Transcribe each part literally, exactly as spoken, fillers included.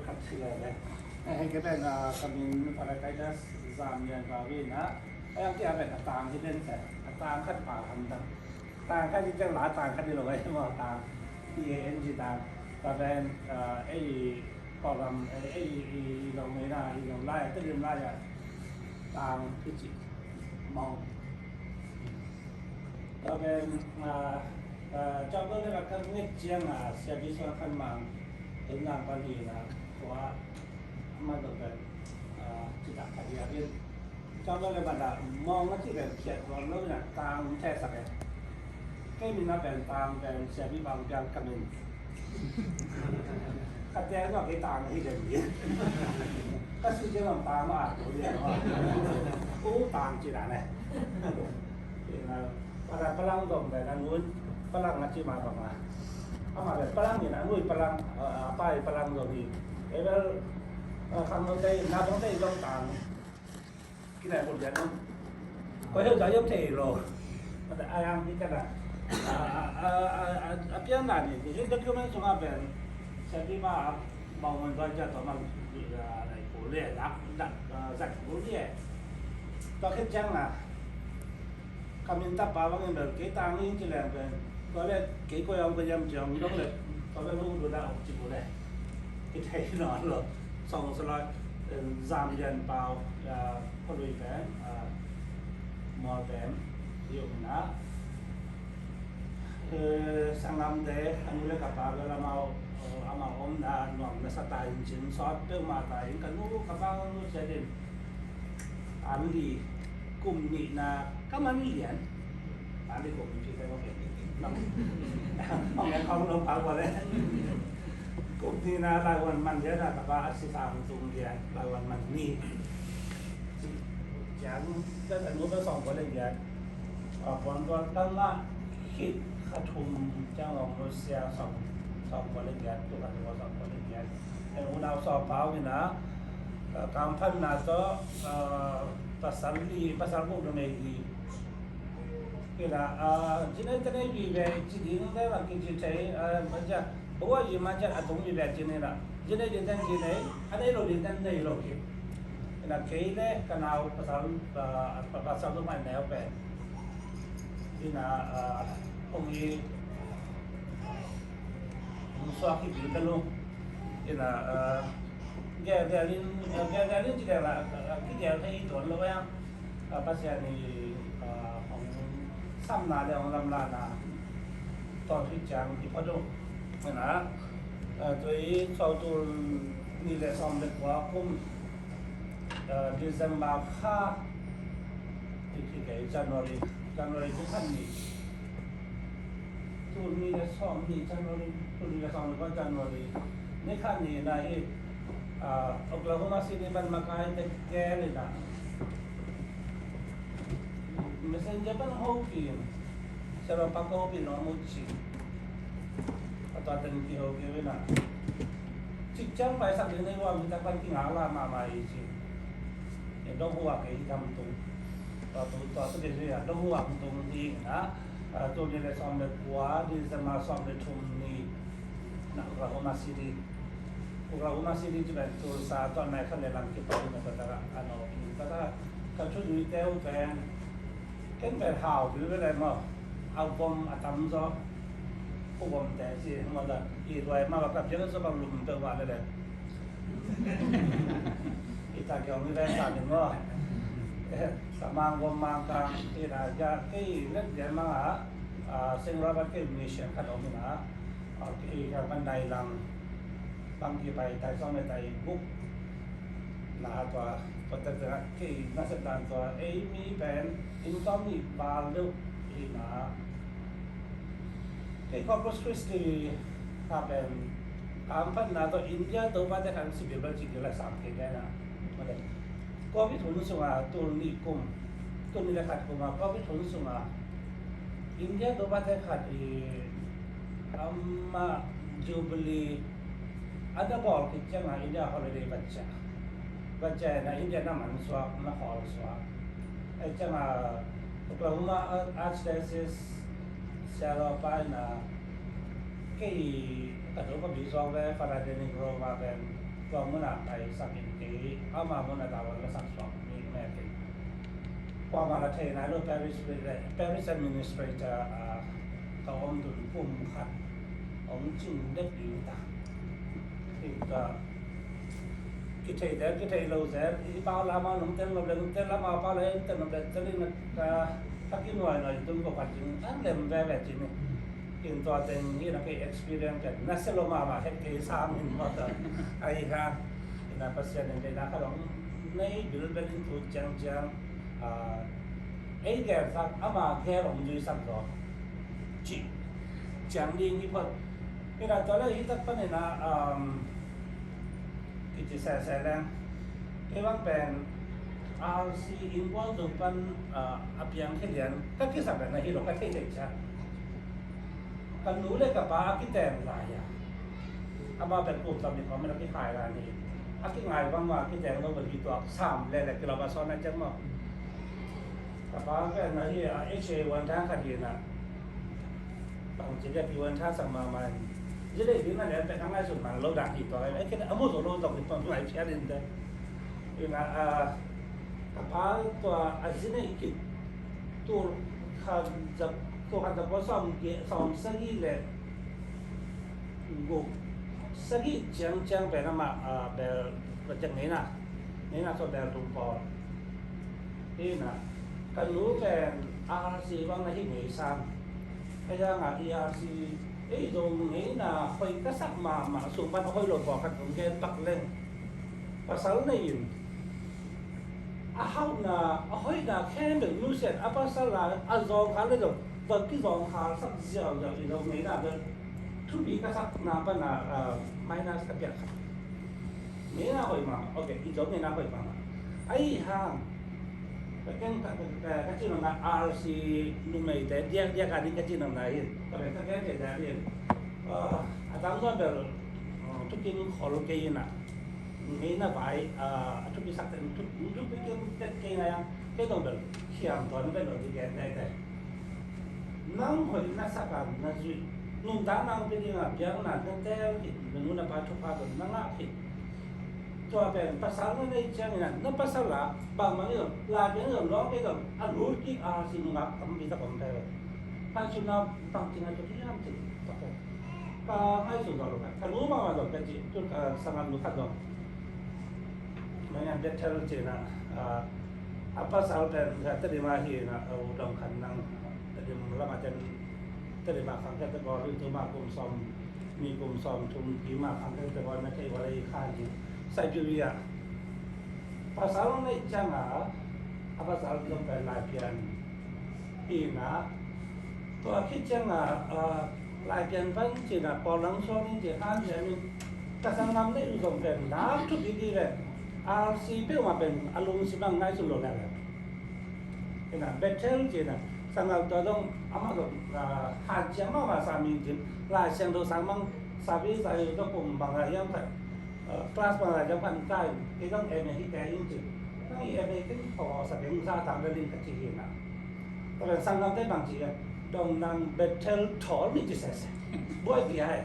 Khat si le le. Hei ke pen, ah, ka min Father Titus Zam Lian Pau hi na. Ai ang tia pen a tang hi den se. A tang khat pa han dang. Tang khat hi teng la tang khat hi lo ai mo tang. T A N G tang. Ka pen, ah, ei program, ei, ei, i, i long nei na, i long lai, te lim lai a. Tang hi ci. Mong. Tua pen, ah, ah, cawk lo le ka nget ciang a, siapi suan khan mang, en nang pan hi na, tua, ma tua pen, ah, ci tak khat hi a pen. Cawk lo le ban da, mong a ci pen, kiat tua lo na, tang um thei sak e. Kei min a pen, tang pen, siapi bang piang ka min. Ka tel nawk hi tang hi den hi. Ka si cia bang tang ma a tu hi a. U tang ci dan e. Ina, pada palang dong dan a ngun palang a ci ma bang a. Ama le palang ina nui palang, a, a pai palang dong hi. Ebel, a, khang dong tei, na dong tei dong tang. Ki lai ko dia no. Ko hel ja yom thei lo. Mata ayang ni kana. A, a, a, a, a pian na ni, ni document sung a pen. Sa di ma, ma mon ba ja to ma, a, lai ko le, lak, lak, a, zat ko le. To khen jang na. Ka min tapa bangin bel kei tang ing ci leng pen tua le kei ko yam ko yam ciang mi dong le tua le lu du da ong ci ko le ki thei no lo song sa lo. Zam Lian Pau, a, ko lui pen, a, Mual pen hi ung na. Sangam te a nu le ka pa bel amau, amau om na nuam na sa ta in cin sawt peuhmah ta in ka nu ka pa nu cia din an li kum nih na ka man lian. An li kum nih te ko ke. Nang, nang yang kong nong pa ko le. Kum nih na lai wan man lian na ka pa a si sang tung lian lai wan man ni. Ci, ciang ka nu ka song ko le lian. A, puan puan ka ngah khit kha thum ciang ong lu sia sawm, sawm kua le giat, tu kha thum sawm kua le giat. En unau sawm pau ina, a, kamphan na tawh, a, pasal li, pasal buk lu nei li. Kila, a, ci nei te nei li ve, ci ding le la ki ci thei, a, ma cia, bua yi ma cia a tung li ve ci nei la. Ci nei ding ten ci nei, a nei lo ding ten nei lo ki. Ina kei le ka nau pasal, a, pasal lu mai neu pen. Ina, a, hong i, hong suak hi pi ka lu. Ina, a, gel gel in, a, gel gel in ci gel la, a, ki gel thei tuan lo yang. A, Pasian i, a, hong samna le hong lamlahna. Tua hi ciang i pha do. Ina, a, tua i sawm tul nih le sawm le kua kum. A, December kha, i, i, i, January, January ni khat ni. Tul nih le sawm ni January, tul nih le sawm ni kua January. Ni khat ni na hi, a, Oklahoma City pan makai te gel ina. Messenger pan ho kin. Sero pa ko pin no mu ci. A tua ten ki ho ki wina. Cik ciang pai sak ding nei wa mi tak pan ki ngak la ma ma i ci. E dong hua ke i tam tung. Tua tu, tua tu ke zui a dong hua tung ding na. A, tul nih le sawm le kua, December sawm le thum ni. Na Oklahoma City. Oklahoma City ci pen Tulsa tua nai khan le lam ki pai na ka ta ka no ki ka ta ka thu dui teu pen. Ken pen hau pi ve le maw. A vom a tam zaw. Ku vom te ci maw ta. I ruai maw ka piang zaw bang lum peuh mah le le. I ta kiang mi ve sa ni maw. Sa mang vom mang kang i na ja kei let dia mang a. A, Saint Robert kei mission khat om i na. A, kei ka man dai lang. Bang ki pai tai sawm le tai guk. Na tua, tua tua tua, kei na se tan tua, ei mi pen, in tua mi bal deuh hi na. Kei Corpus Christi ka pen, kamphan na tua India to pa te kan si Bible ci la sam kei na. Covid hun sunga, tul nih kum, tul nih le khat kuma, Covid hun sunga, India to pa te khat i, ama Jubilee, Ada bawl khit ciangin India holiday va ciah. Va ciah in India na man suak, na khawl suak. Ahih ciangin Oklahoma Archdiocese siahlawpa in kei ka to ka bi suak ve Father Denny Grover pen Tua munah paisakin kei ama munah dawan la sak suak mi mekin. Kuamah la thei nai lo, parish, parish administrator a ka om tun kum khat hong cing dek ding ta. Tua kithei zel kithei lo zel, i pau la amau nong tel lo le nong tel, amau pau la tel lo le tel in ka kinuai nuai tun ko khat cing an lem veve cin ni. Kin tua teng hi na kei experience pen na se lo mahmah het kei sang in mawta. Ahi ha, ina Pasian in deina khat hong nei bilbel in thu ciangciang, ah, ei gelsak ama gel hong zuisak zaw cih ciang ding hi phot. Ina tua le hi tak pan ina, um, kici sese leng kei bang pen R C in bual zo pan, ah, a piang khelian ka kisap le na hi lo ka thei thei cia. Ka nu le ka pa a kiteng lai a, ama pen kum tam ni khawm in a kikhai lai ni. A kingai bang ma kiteng lo bel hi tuak sam le le kilawm a sawn a ciang maw. Ka pa pen a hi a H A one thang khat hi na. Bang ci le pi one thang sang ma ma ni. Ci le ding na le pen a ngai sun man lo dan hi tuak a, a mu zo lo tuak hi tuak lai phian in te. Ina, ah, ka pa tua a zi nei kit. Tul khat za, tul khat za kua sawm ge, sawm sagih le guk, sagih ciangciang pen amah, ah, bel, bel ciang ngeina, ngeina tua bel tung pawl. Hi na, ka nu pen R C bang na hi ngei sang. Ka yang a R C ei zong ngeina hoih ka sak mahmah sung pan a hoih lo pawlkhat kong gen pak leng. Pasal nei in a hauhna, a hoihna khempeuh nusiat a pasal lai a zawngkhal le zong va kizawngkhalsak ziauziau i lo ngeina bel thupi ka sakna pana, ah, minus ka piak khat. Ngeina hoih mahmah, ok, i zong ngeina hoih mahmah. Ahi hang ka ken ka, ka, ka, ka cinopna R C numeite diakdiak a ding ka cinopna hi. Ka pen ka ken kei ding hi. Ah, a tam zaw bel, ah, thukim khol kei in a. Ngeina vai, ah, a thupi sak ten thu, thupi kei tek kei na yang kei zong bel khiam tuan bel lo di gen tete. Nang hoih na sak a na zuih, nuntak nang pi ding a biakna na tel khit, na nu na pa thupha zong na ngah khit. Tua pen pasal na neih ciangin a, na pasal a bangmah i zong, lai pen i zong, lawng kei zong a lut kik a si nungak tampi tak om thei ve. Ka cina bang cina cu hiam ci tak ve. Ka ngaihsun zawh lo khat, ka nu mahmah zong ka cih, tu ka sanggam nu khat zong. Maian Bethel cihna, ah, a pasal pen ka Tedim ah hi na, a u dong khan nang Tedim lamah ten, Tedim ah khangkhiate bawl in tuma kum sawm, ni kum sawm thum kim ah khangkhiate bawl na thei bawl ei khan hi. Siberia pasal neih ciangin a pasal zong pen Laipian hi na, tua khit ciangin, ah, Laipian pan cihna pawl lang suang in cih han ciamin ka sanggam neih uh zong pen nak thupi dih le R C peuhmah pen a lungsim ah ngaihsun lo leh leh. Hi na Bethel cihna sanggam tua zong amah zong, ah, han ciang mahmah sa mi cih Lai Siangtho sang mang sa pi sa yu zong kum bang a hiam khat, ah, class bang a hiam khat kai kei zong M A hi kei in cih. Nang i M A kin thaw sa ding sa tang le ling ka ci hi na. Tua pen sanggamte bang ci hiam? Dong nang Bethel thawl ni ci sese. Buai pia e.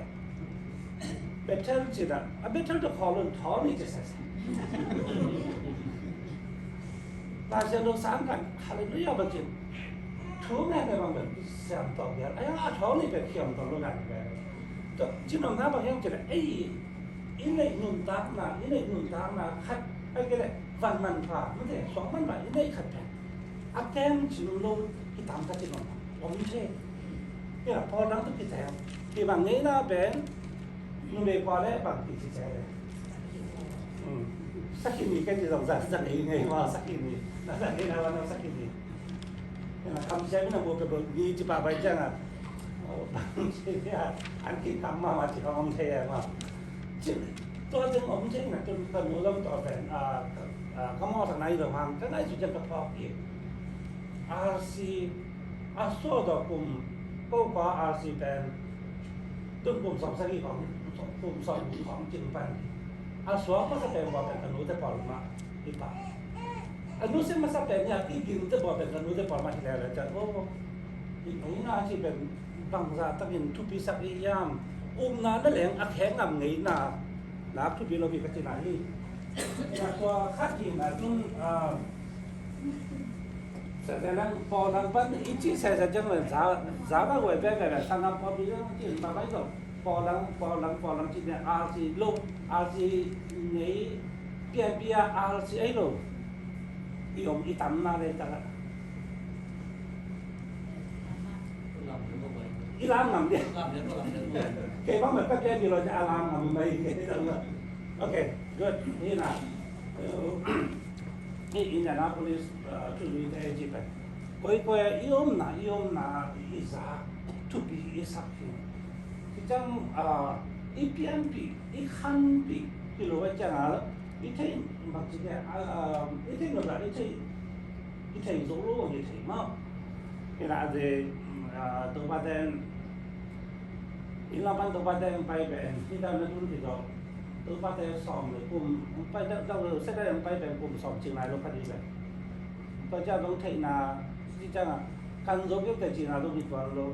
Bethel ci na, a Bethel tawh khawl un thawl ni ci sese. Lai Siangtho sang kan, Hallelujah bang ci. Thu ngai ngai bang bel siam tawh bel. Ai a thawl ni bel khiam tawh lo ngai bel. Tua ci nong na bang hiam ci le, ei, i neih nuntakna, i neih nuntakna khat, ai kei le, van manpha, mate, suang manpha, i neih khat pen a kem cih lo hi tam ka cih nong om thei. Hi na, pawl dang tawh kicing. Hi bang ngeina pen numei kua le bang kici cih le. Hmm. Sakhi ni ka cih zong za, za ngei ngei ma sakhi ni. Na za ngei na wa na sakhi ni. Hi na, kam sia mi na bo pe bo ni ci pa bai ciang a. Oh, bang ci a, an ki kam ma ma ci ka om thei a ma. Ci, tua zong om thei na tun ka nu lam tua pen, ah, ah, ka mawk sa nai lo hang, ka nai su ciang ka phawk i. R C a suah dawh kum, ko kua R C pen tun kum sawm sagih khawng, kum sawm kum khawng cing pan. A suak masa pen bawh pen ka nute pawl mah hi pah. A nusia masa pen hi a, i gingte bawh pen ka nute pawl mah hi lele ciang, oh, hi, hi na ci pen bangzah takin thupisak i hiam, upna na leng a khek ngam ngeina. Nak thupi lo pi ka cina hi. Nak tua khat hi nak tung, ah, sa sa lang, pau lang pan i ci sa sa jang lang za, za ba wai ba ba ba sa ngam pau pi lang ci ba bai lo. Pau lang, pau lang, pau lang ci ne R C lo, R C nei, pian pia R C ai lo. I om i tam na le ta la. I lam ngam dia. Kei bang ma ka pian pi lo ja a lam ngam mai kei ta la. Okay, good. Hi na. Hi Indianapolis, uh, tu ni te ji pe. Koi koi i om na, i om na, i za thupi i sak hi. Ki jang, uh, i pian pi, i khan pi, ki lo wa jang a, i thei bang ci dia, uh, i thei lo da, i thei, i thei zo lo, i thei ma. Hi na de, uh, to ba den, i la ban to ba den pai ben, hi da na dun ki zo. Topa te sawm le kum, hong pai deuh deuh lo, se deuh hong pai pen kum sawm cing lai lo kha ding le. Tua ciang dong theihna, ci ciang a, kan zo kei te cihna dong hi tuan lo.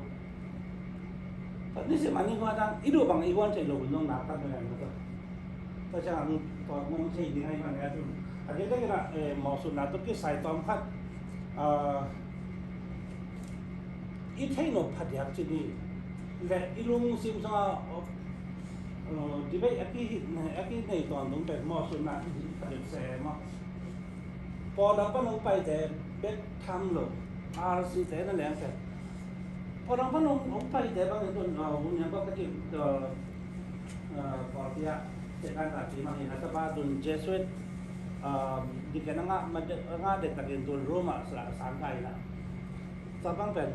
Tua ni sim a ni hua dang, i duh bang i huan thei lo hun dong nak kan pen lo. Tua ciang a, tua ngom thei ding a i man a tun. A ding ding na, eh, mawhsutna tua kisai tawm khat, ah, i theih nop phadiak ci ni. Le i lungsim sung a, uh, debate a kihit, a kinei tawntung pen mawhsutna i hih ka dep se maw. Pawlkhat pan hong paite bek tham lo, R C te na leng pen. Pawlkhat pan hong, hong paite bang in tun, uh, hun yang bak ka kim, uh, uh, Pawlpi ah, te kan ta pi mang in a tapa tun Jesuit, uh, di ken a ngah, ma de, a ngah det takin tun Roma sa, sang kai na. Tua bang pen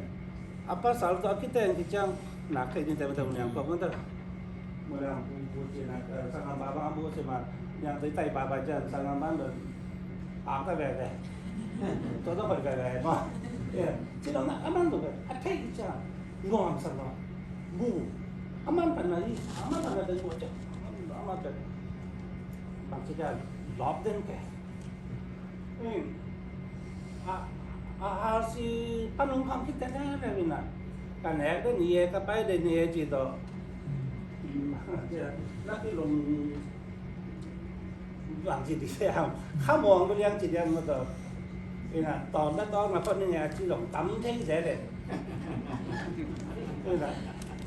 a pasal tawh a kiteng ki ciang nak thei ding te mate uh niang kua bang ta. Muliang pu pu ci na, eh, sangam ba bang a mu ci ma niang tei tai ba ba ciang sangam bang don ak ta ve ve. Tua tua bai ve ve ma. Eh, ci dong na a man dong ve a thei ki ciang nuam sa lo. Mu a man pan na i a man pan na deng mu ciang a man pan bang ci ciang lop den ke. A, a, a si panung kham khit tene le wina. Ka nek de ni e, ka pai de ni e ci to. Na ki lung wang ci di se ham. Kha mong ko liang ci liang mo to. Ina, tawm na tawm na phot ni nge a ci long tam thei se le. Ina,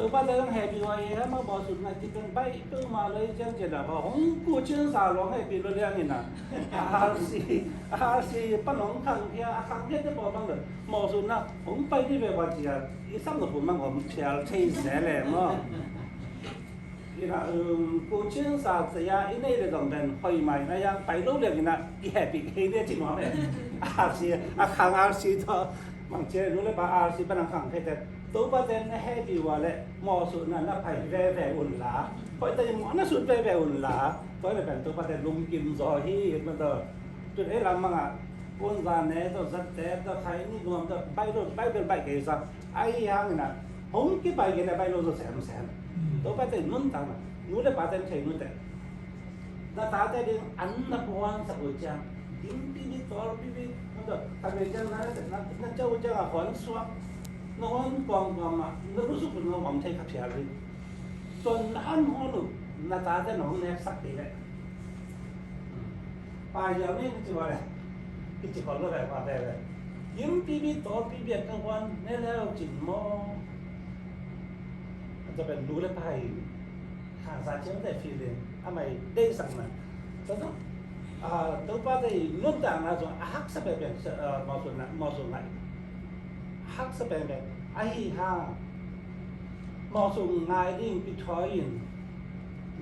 Topa te hong hehpih uh a, i heh mah mawhsutna ci pen baih peuhmah lo hi ciang ci a, hong kucin sa lo hong hehpih lo liang in a, R C, R C pan hong khangkhia, a khangkhia te pawh bang lo mawhsutna hong pai dih ve ua ci a, i sam lo pum bang om phial thei se le maw. Ina, um, kucin sa cia i neih le zong pen hoih mah in a, yang pai lo liang in a, i hehpih kei dih ci nuam e. R C, a khang R C tawh, bang ci a nu le pa R C pan hong khangkhia te. Topa te na hehpih uh a leh mawhsutna na pai veve un la, hoih tak in mawh na sut veve un la, tua hi leh pen Topa te lungkim zaw hi, man tawh. Tun ei lam mangah Punza ne tawh, Zatte tawh, Khaini nuam tawh, baih lo, baih bel baih kei sa. Ahi hangin ah hong kipai kei leh baih lo zaw semsem. Topa te nuntakna, nu le pa te thei nuntak. Na tate ding an na puansak uh ciang, ding pipi, tawl pipi, na tate ciang na, na, na ciah uh ciang a hon suak, na hon kuangkuang mah, na lusuk uh na om thei kha phial ding. Tua na an hon uh, na tate na hong neksak kei leh. Pai ziau ni, kici uh a leh, kici khol lo leh, pa te leh. Ding pipi, tawl pipi, a ka hon, ne leu cin maw. A tua pen nu le pa hi. Khangsa ciang te feeling a mai deihsakna. Tua zong, ah, Topa te i nuntakna zong a haksa penpen, ah, mawhsutna, mawhsutna. A haksa penpen. Ahi hang mawhsut ngai ding kithawi in.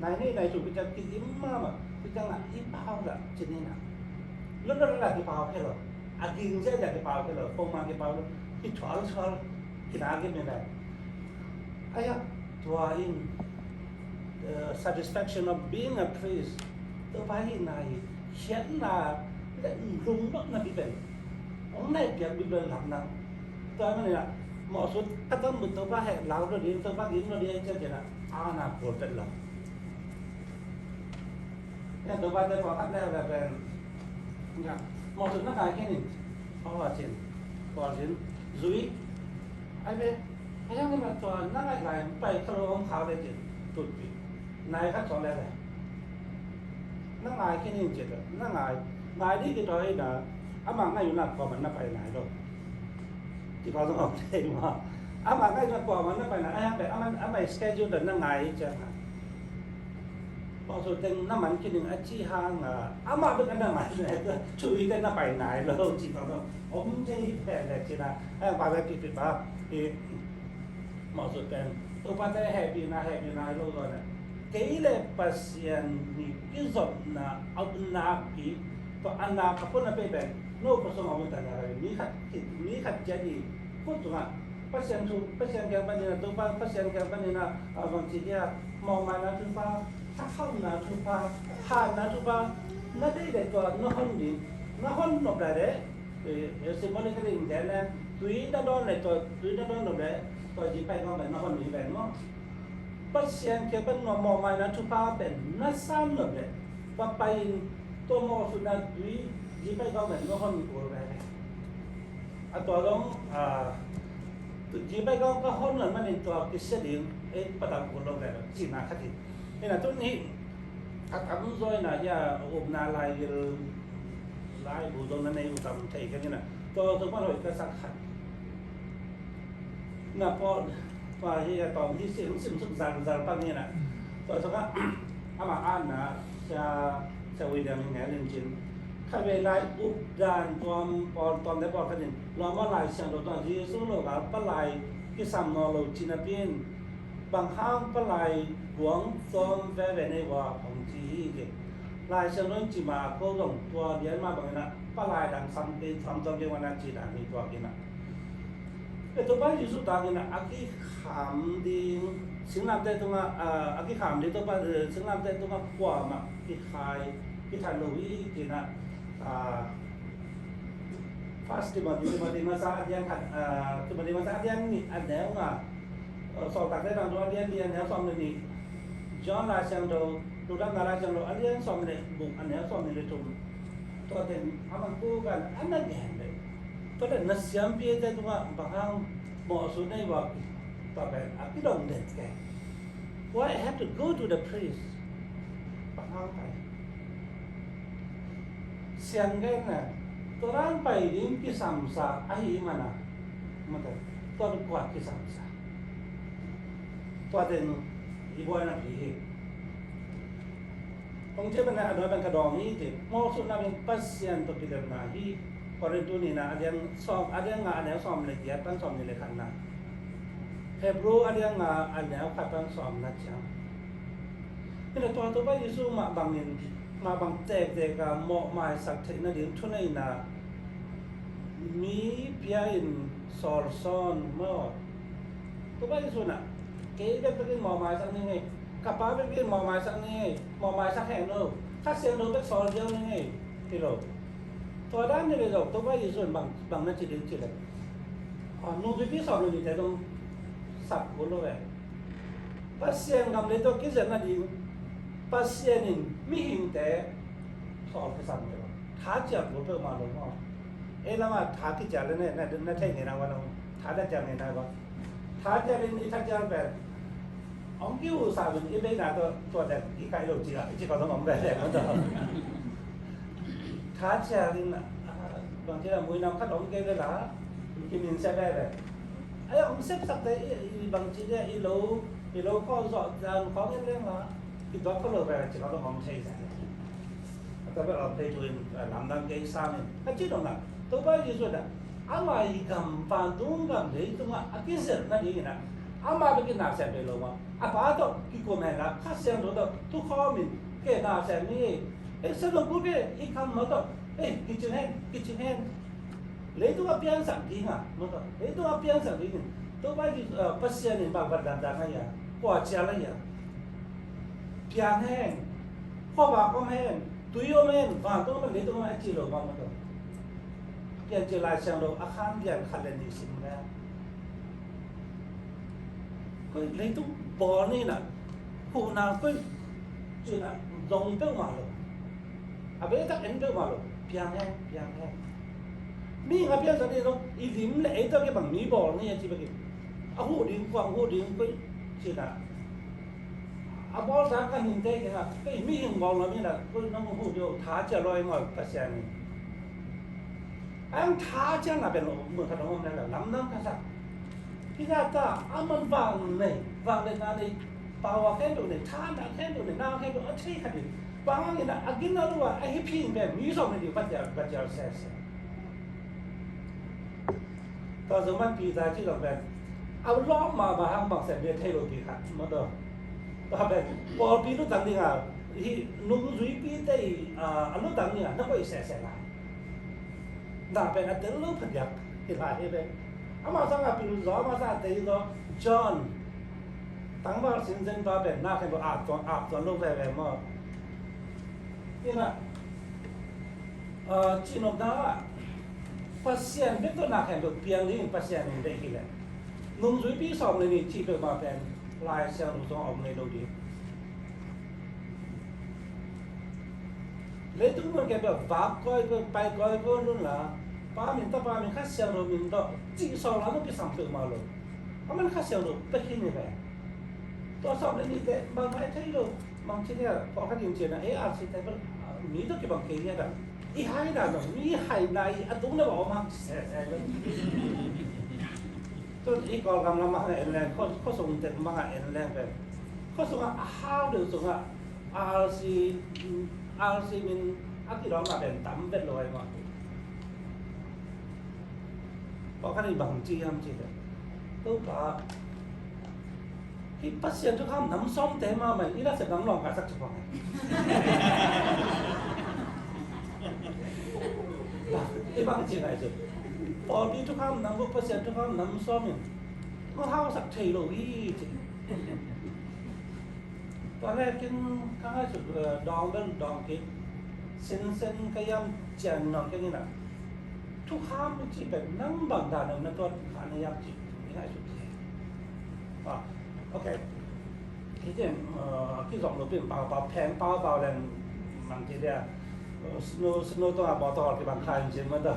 Nai nei nai su kitak ki im mahmah. Kitak na i pau la cin ina. Lun lun la kipau khe lo. A ging zia zia kipau khe lo. Pongman kipau lo. Kithawi lo. Kina kim ina. Aia, tua in, uh, satisfaction of being a priest. Topa hihna hi, khiatna le lungnopna pi pen hong nai piak Bible lam nang. Tua man ina, mawhsut a tam bun Topa heh lau lo ding, Topa gim lo ding, cia cia na, a na kul pet lo. Ken Topa te pawlkhat le le pen. Mawhsutna kai khin in. Pawl a cin. Pawl cin. Zui. Ai ve. Ai yang ma tua na ngai lai pai ka lo om khau le cin. Tutpi. Nai khat sawm le le. Na ngai khin in ci ta, na ngai, ngai ding kitawi na, amah ngaihna kuamah na pai nai lo. Ci kua zong om thei maw. Amah ngaihna kuamah na pai nai, a hiang pen amah, amah schedule ta na ngai ciang a. Mawhsut teng na man khin in a ci hang a, amah bek a na ngai nai, thu i te na pai nai lo, ci kua zong om thei pen le ci na, a hiang pa bek kipit pa, i, Mawhsut pen Topate hehpihna, hehpihna hi lo zaw na. Kei le Pasian i kizopna a nakpi, tua a nak a pon a pei pen no khut sungah om ta na, mi khat, mi khat ciat i khut sungah Pasian thu, Pasian kiang panin a, Topa Pasian kiang panin a, a bang ci dia, mawhmaina thupha, thakhauhna thupha, hatna thupha na deih le tua na hon ding, na hon nop lai le, eh, eh, symbolically in Ghana, tui na dawn le tua, tui na dawn lo le tua zi pai kong pen na hon ni pen maw. Pasian kiang pan nuam mawhmaina thupha pen na san lo le, va pai in tua mawhsutna tui zi pai kong pen na hon ni kul le. A tua dong, ah, zi pai kong ka hon lo manin tua kisia ding, eh, patang kul lo le, cina khat in. Ina tun hi, a tam zaw ina hia, upna lai gil, lai bu zong na nei uh tam thei keng ina. Tua tua pan hoih ka sak khat. Na pawl, pa hi a tawm hi sim, sim suk zang zang pan ina. Tua tua ka, ama an na, sia, sia William hi ngai lim cin. Kha vei lai up dan tuam pawl, tuam de pawl khat in. Lawm a Lai Siangtho tua Jesu lo gal palai kisam nawn lo cin a pin. Bang hang palai guang cawm veve nei ua hong ci hi ke. Lai Siangtho in ci ma ko zong tua lian ma bangin a palai dang sam kei, sam cawm kei ua na ci dan hi tua kei na. Pe Topa Jesu tangin a kikham ding, singlamteh tungah, a, a kikham ding Topa, eh, singlamteh tungah kuamah kikhai, kithat lo hi kei na, a, First Timothy, Timothy masa a lian khat, a, Timothy masa a lian nih a neu nga, Sawltakte Tangthu a lian li a neu sawm le nih, John Lai Siangtho, Lungdamna Lai Siangtho a lian sawm le guk a neu sawm le thum. Tua teng a man pu kan a na gen le. Tua teng na siampi te tungah bang hang mawhsut nei ua tua pen a kidong den ke. Why I have to go to the priest? Bang hang pai. Siang gen na, tua dan pai ding kisamsa ahi mana. Mate, tua kuat kisamsa. Tua teng i buaina pi hi. Kong cia bana a dua bang ka dawng hi ti. Mawhsutna bang Pasian tawh kilemna hi. Korintu nihna a lian sawm, a lian nga a neu sawm le giat pan sawm nih le khatna. Hebru a lian nga a neu khat pan sawmna ciang. Hina tua Topa Jesu mah bangin, mah bang tektek a mawhmaisak theihna ding thuneihna mi pia in sawlsawn maw. Topa Jesu na, kei bek bek in mawhmaisak ni ngei, ka Pa bek bek in mawhmaisak ni ngei, mawhmaisak heng lo, Kha Siangtho bek sawl ziau ni ngei, ti lo. Tua dan ni ve zong Topa Jesu in bang, bang na ci ding ci le. A, nu pipi sawm le nihte zong sak kul lo ve. Pasian gam le tua kizepna ding Pasian in mihingte sawl kisam ve lo. Tha ciam kul peuhmah lo maw. Ei lamah tha kicial le na, na, na thei ngei na va lo. Tha na ciam ngei na va. Tha cial in i tha cial pen. Ong ki u sa bin i bei na tua, tua den i kai lo ci la, i ci ko zong ong bei le ko tua. Tha cial in, ah, bang ci la mui nam khat ong kei le la, ki min se bei le. Ai ong sep sak te i, i bang ci le i lo, i lo ko zo dan ko ngen le la, i dok ko lo bei ci ko zong ong thei sa. A tua bek a lamdang kei sam in. A ci dong na, Topa Jesu na, ama i gam vantung gam leitungah a kizepna dingin a, ama bek in na sem ve lo maw. A Pa tawh kikum hen la, Kha Siangtho tawh thukhawm in, kei na sem ni, ei, sa dong kul kei, i kam lo tawh, ei, kicing hen, kicing hen. Leitung a piangsak ding a, maw tawh. Leitung a piangsak ding in. Topa Jesu, ah, Pasian in bang van dandan a hia. Kua cial a hia. Piang hen. Khuavak om hen. Tui om hen. Vantung om hen. Leitung om hen a ci lo bang maw tawh. Piancil Lai Siangtho a khan lian khat le nih sim le. Koi leitung bawl ni na. Huhna koi ci na zong peuhmah lo. A beitak en peuhmah lo, piang hen, piang hen. Mihing a piangsak ding zong, i lim le ei tawh kibang mi bawl ni a ci bek in. A huh ding, kuang huh ding, koi cina. A bawlsa ka hinte kei a, kei mihing bawl lo mi na, koi nong hu deuh tha cia lo i ngol Pasian in. Ang tha cia na pen lo mun khat ong om na la lam nang ka sa. Kita ta a man vang nei, vang le na nei, pawa khen do nei, tha na khen do nei, na khen do a thei khat in. Vang ang ina a gin na lo a, a hi phing pen mi sawm nei di Pasian, Pasian se se. Tua zong man pi ta ci zong pen a lawm mahmah hang bang sem bia thei lo pi khat maw taw. Tua pen pawlpi lutang ding a, hih nungzuipi te i a lutang ding a na koih sehseh lai. Na pen a tel lo phadiak hi lai hi pen. Amah sang a pil zaw, amah sang a tei zaw. John tangval sinsen pa pen na khen lo ap tuan, ap tuan lo veve maw. Ina Aa, cihnopna ah Pasian bek tawh na khempeuh piang ding Pasian in deih hi leh nungzuipi sawm le nih cih peuhmah pen Lai Siangtho sungah om ngei lo ding. Leitung mun khempeuh vak kawikawi, pai kawikawi un la, Pa min, Tapa min, Kha Siangtho min tawh cih sawm la tawh kisam peuhmah lo. A man Kha Siangtho pek hi ni ve. Tua sawm le nihte bangmah i thei lo. Bangci nia, pawlkhat in cian a, ei, A R C te bel mi tawh kibang kei nia bel i hai dan lo, mi hai na i a tung le bawh om hang ci sese bel. Tun i Kawlgam lam ah en leng, khuasung tek mang ah en leng bel, khuasung ah a hau deuh sung ah R C, R C min a kilawmna pen tam vet lo ai mah. Pawlkhat in bang ci hiam cih leh, Topa, hih Pasian thukham nam sawmte mahmah in i nasep nang lawngkaisak ci pong. I bang ci ngai ci. Pawlpi thukham nam, Pasian thukham nam sawm in hong hausak thei lo hi ci. Tua leh ken ka ngaihsut, eh, dawng bel dawng kik, sinsen ka hiam cian dawng kik ina. Thukham i cih pen nang bang dan na tuat kha na hiam cih i ngaihsut hi. Ah, ok. Hi cian, eh, kizom lo pin pau pau, pheng pau pau leng mang ci dia. Eh, snow, snow tawh a bawltawl kibang kha in cin mah ta.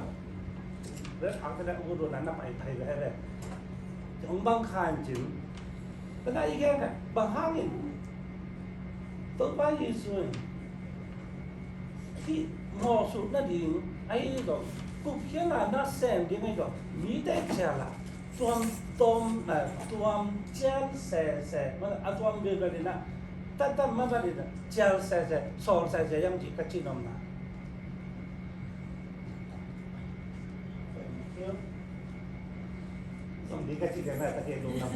Leh khang te leh u du nan na pai pai leh leh. Hong bang kha in cin. Tua na i gen bang hangin Topa Jesu in hih mawhsut nading ahi zong, gupkhiatna na sem ding ahi zong, mite cial ah tuam, tuam, eh, tuam cial sese, a tuam bilbel in ah, tattat mabat in ah cial sese, sawl sese hiam cih ka cih nopna. Zong ding ka cih ding na, ka cih lungdam.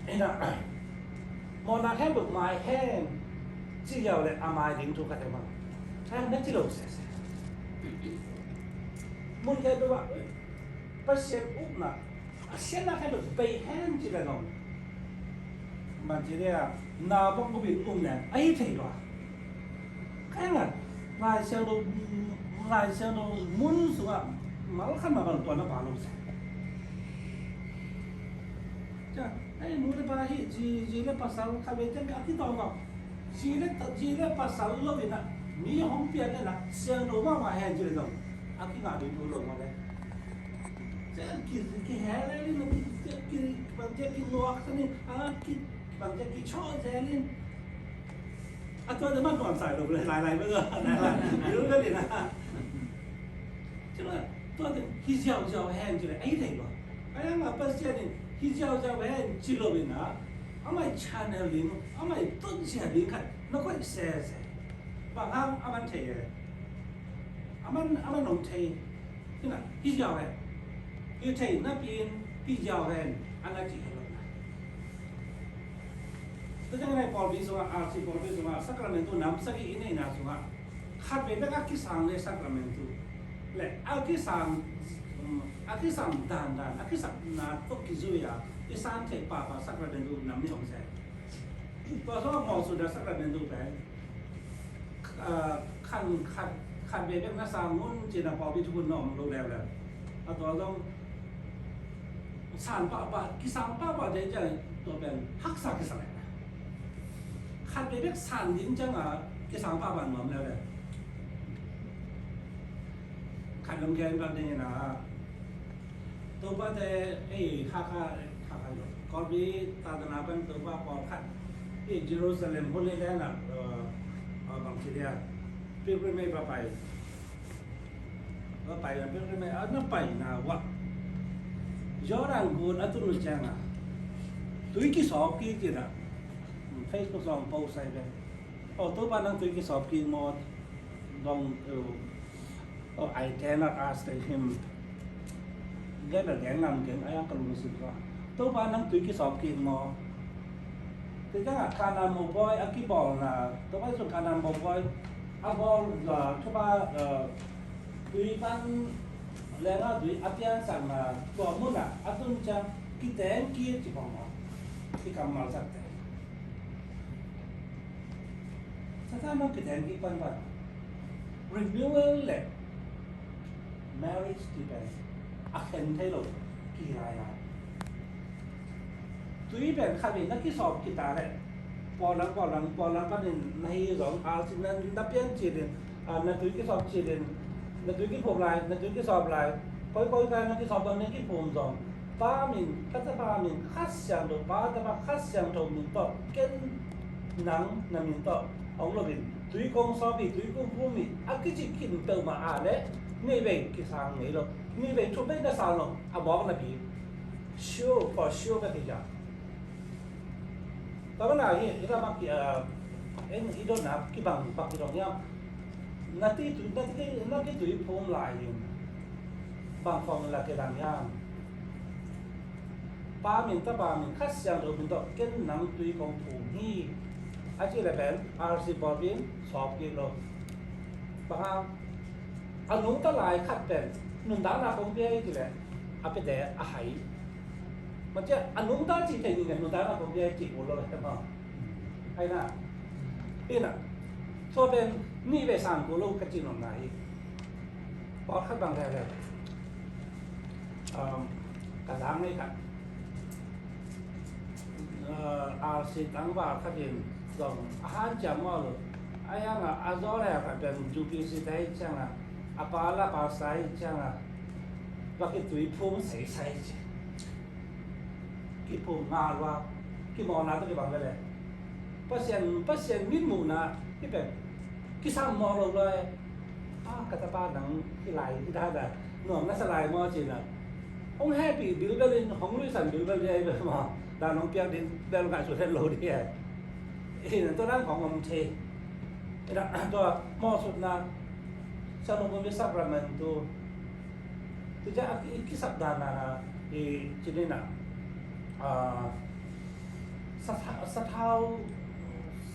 Ina, mawhna khempeuh mai hen ci lio leh a mai ding thu ka thei mah. Hen na ci lo sese. Mun khempeuh ah Pasian ukna a siatna khempeuh bei hen ci leh zong, man ci dia, na bang ko bin um leng a hi thei lua. Ka eng a, Lai Siangtho, Lai Siangtho mun sungah mal khat mah bang tua na pha lo se. Cia, ei, nu le pa hi, zi, zi le pasal khat vei ciang a kitawng kawk. Zi le, zi le pasal lo in ah, mi hong pian in ah, siangtho mahmah hen ci leh zong a kingah ding thu lo mah le. Cia ki, kihel in ah, ki, ki, bang cia kinuak sa ni, a, ki, bang cia kichawh zel in. A tua te man nuam sai lo, lai lai, lai lai, lai lai, lai lai. Tua te hi ziauziau hen ci leh a hi thei lo. A yang a Pasian in hi ziauziau hen ci lo in ah, amah channel ding, amah tun sia ding khat na koih sese. Bang hang a man thei e. A man, a man nong thei. Hi na, hi ziau hen. Hi thei napi in hi ziau hen. A na ci hen lo na. Tua ciang nai pawlpi sungah, R C pawlpi sungah, Sacramento nam sagih i neihna sungah khat vei bek a kisang le Sacramento le a kisang, um, a kisang dandan, a kisakna tawh kizui a i san theih pahpah Sacramento nam nih om se. Tua sungah mawhsutna Sacramento pen, ah, khan khat, khat vei bek na sang un cih na pawlpi thukhun na om lo leuleu. A tua zong sang pahpah, kisang pahpah te ciang tua pen haksa kisa leh. Khat vei bek sang ding ciang a kisang pahpah nuam leuleu. Khat lam gen bang ding in a, Topa te, ei, Hakha, Hakha lo. Kawlpi ta dana pan Topa pawlkhat, ei, Jerusalem Holy Land ah, uh, uh, bang ci dia, pilgrimage va pai. Va pai, pilgrimage, a na paina uah Jordan gun a tun uh ciangah tui kisawp kik in ah, Facebook zong post ai ve. Oh, Topa nang tui kisawp kik maw? Dong, uh, oh, I cannot ask him. Gen a gen ngam keng, a yang ka lungsim kua. Topa nang tui kisawp kik maw? Tua ciangah Kanaan mopawi a kibawlna, Topa Jesu Kanaan mopawi a bawl, uh, Topa, uh, tui pan lenga tui a piansakna tua munah a tun ciang kiteng kik ci bawng maw? Kikammal sakte. Satan nong kiteng kik panpan renewal le marriage ti pen a khen thei lo ki lai lai. Tui pen khat in na kisawp kita le pawlang pawlang pawlang panin na hi zong a si na, na pian cil in, a, na tui kisawp cil in, na tui kiphum lai, na tui kisawp lai, koi koi kai na kisawp zong na kiphum zong Pa min, Ka Tapa min, Kha Siangtho, Pa, Tapa, Kha Siangtho min tawh ken nang na min tawh hong lo in tui kong sawp hi, tui kong phum hi a kici khin peuhmah a le nih vei kisang ngei lo, nih vei thum vei na sang lo, a mawk na pi. Sure, for sure ka ti ja. Tua mana hi, i ram a ki, ah, en i dotna kibang bang i dong hiam? Na ti tu, na ti, na ti tui phum lai in bang formula kilang hiam? Pa min, Tapa min, Kha Siangtho min tawh ken nang tui kong phum hi. A ci le pen R C Paul in sawp kik lo. Bang hang? A nungta lai khat pen nuntakna kong pia hi ci le a pia de a hai. Macia a nungta ci thei ni le nuntakna kong pia hi ci kul lo le maw? Hai na. Ina. Tua pen nih vei sang kul lo ka ci nopna hi. Pawlkhat bang le le. Um, ka dang nei khat. Uh, R C tangval khat in zong a hanciam maw lo. A yang a, a zaw le khat pen U P C te hi ciang a, a pa la pastor hi ciang a, va kitui phum seisai ci. Kiphum ngal ua, kimawlna tawh kibang le le. Pasian, Pasian mitmuhna hi pen kisam mawk lo lai. A, ka tapa nang hi lai hi ta ta. Nuam na sa lai maw ci na. Hong hehpih bilbel in, hong luisan bilbel ding ahi bel maw. Dan hong piak ding bel ngaihsut het lo ding ahi. Hi na tua dan khong om thei. Hi na tua mawhsutna. Sa nung bumi sacrament tu. Tu ja a ki, kisap dan na na. Hi ci ni na. Ah, Satha-, sathau,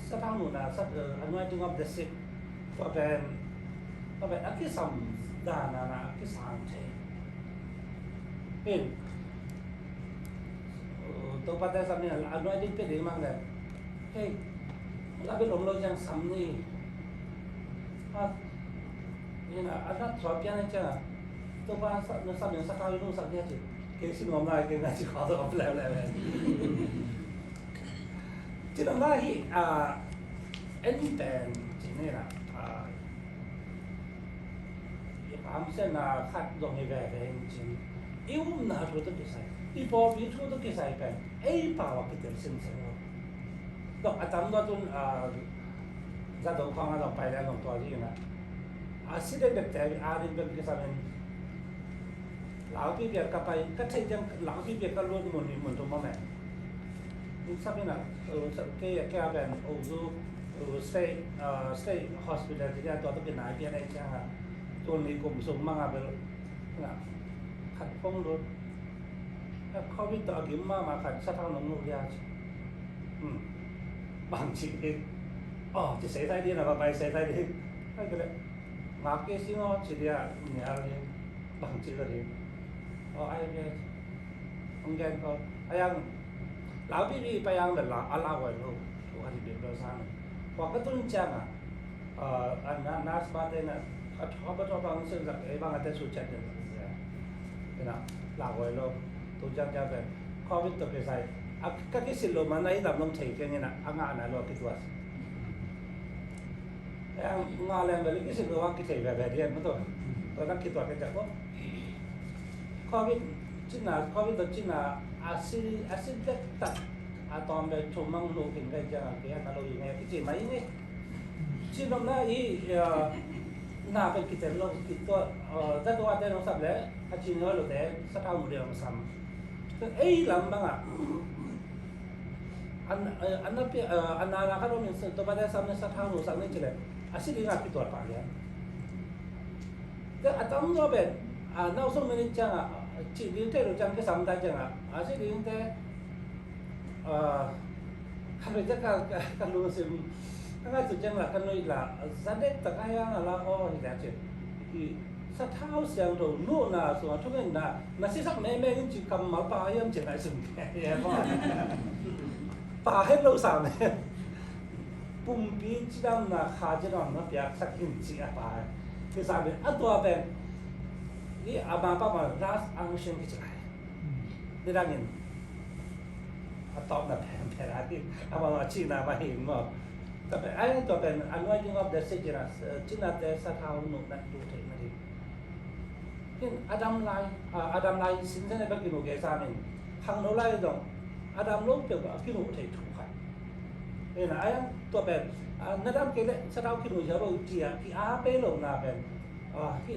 sathau nuna, sat-, uh, anointing of the sick. Tua pen, tua pen a kisam dan a na a kisam thei. Pen, uh, Topa te sam ni anointing pe ding mang le. Hey, la pe lom lo jang sam ni. Ah, Ina, a na sual pian a ciang a, Topa sa, na sa min sa kau i nung sak dia ci. Kei si nuam lai, kei na ci kau to ka pleu leu leu. Ci nang lai hi, a, en pen, ci ni na, a, i pam sen na khat dong i ve ve in ci. I um na thu to kisai. I pawlpi thu to kisai pen. Ei pau a kitel sin sen lo. Dok a tam dok tun, a, za dok khong a dok pai le dok tua ji na. A si dek dek te a rin bek kisam in. Laupi piak ka pai, ka thei jang laupi piak ka lut mun ni mun tu mo me. Ni sa pi na, u sa ke ke a ben u zu, u state, a, state hospital ti dia tua tu pi nai pi nai chang a. Tu ni kum sum mang a bel. Na. Khat phong lut. Covid tawh a gim mahmah khat sathau nong nuh lian. Hmm. Bang ci hi. Oh, ci sei thai di na, ba bai sei thai di. Ai ke le. Ngak ke si ngo ci dia, ni al di. Bang ci ka di. Oh, ai ke. Hong gen ko. Ai ang. Lau bi bi pa yang le la, a la wai lo. Ko ka di bi lo sang. Ko ka tun chang a. Uh, a na, na spa te na, a thawp a thawp a hong sil zak, ei bang a te su chat den zak. Ina, la hoi lo, tu jang jang te, Covid to kisai. A ka kisil lo man a i dam long thei keng ina, a ngah na lo kituas. Eng ngah leng bel kisil lo a kithei ve ve dien ma to. To na kituas ke jak ko. Covid, Cina, Covid tawh cina a si, a si dektak a tawm pen thum mang hnu khin ka hih ciangin kei a na lo hi ngei a kici mai hi ngei. Cin omna i, ah, na pen kicen lo, kituah, ah, zatuate nong sap leh a cin lo lote sathau mu deuh a sam. Ei lam bangah an, eh, an na pia, eh, an na na khat om in Topate sam ne sathau mu sak ne ci leh a si dingah kituat pah lian. Te a tam zaw pen, ah, na usung minit ciangah, ah, cih ding thei lo ciang kisam ta ciangah a si dingte, ah, khat vei ciang ka, ka, ka lungsim ka ngaihsut ciang la ka nuih la, za dektak a hiang a la aw hi leh cin. I sathau siangtho nuhna sungah thungetna na sisak meme in ci kammal pha hiam ci ngaihsun kei hi maw? Pha het lo sam hi. Pumpi cidamna kha cidamna piaksak in ci a pha hi. Hi sam hi a tua pen i a mapama last unction kici lai. Nidangin a tawpna phenphen a hi a mama cina mah hi maw? Tua pen a hi tua pen anointing of the sick, cina, cinate sathau nuhna duh theihna ding. Hin a dam lai, a, a dam lai sinsen a bek kinuh kei sam in, khangno lai zong a dam lo peuh a kinuh thei thu khat. Hin a, a yang tua pen, a, na dam kei leh sathau kinuh zia lo ci a ki-ap pei lo na pen, a, ki,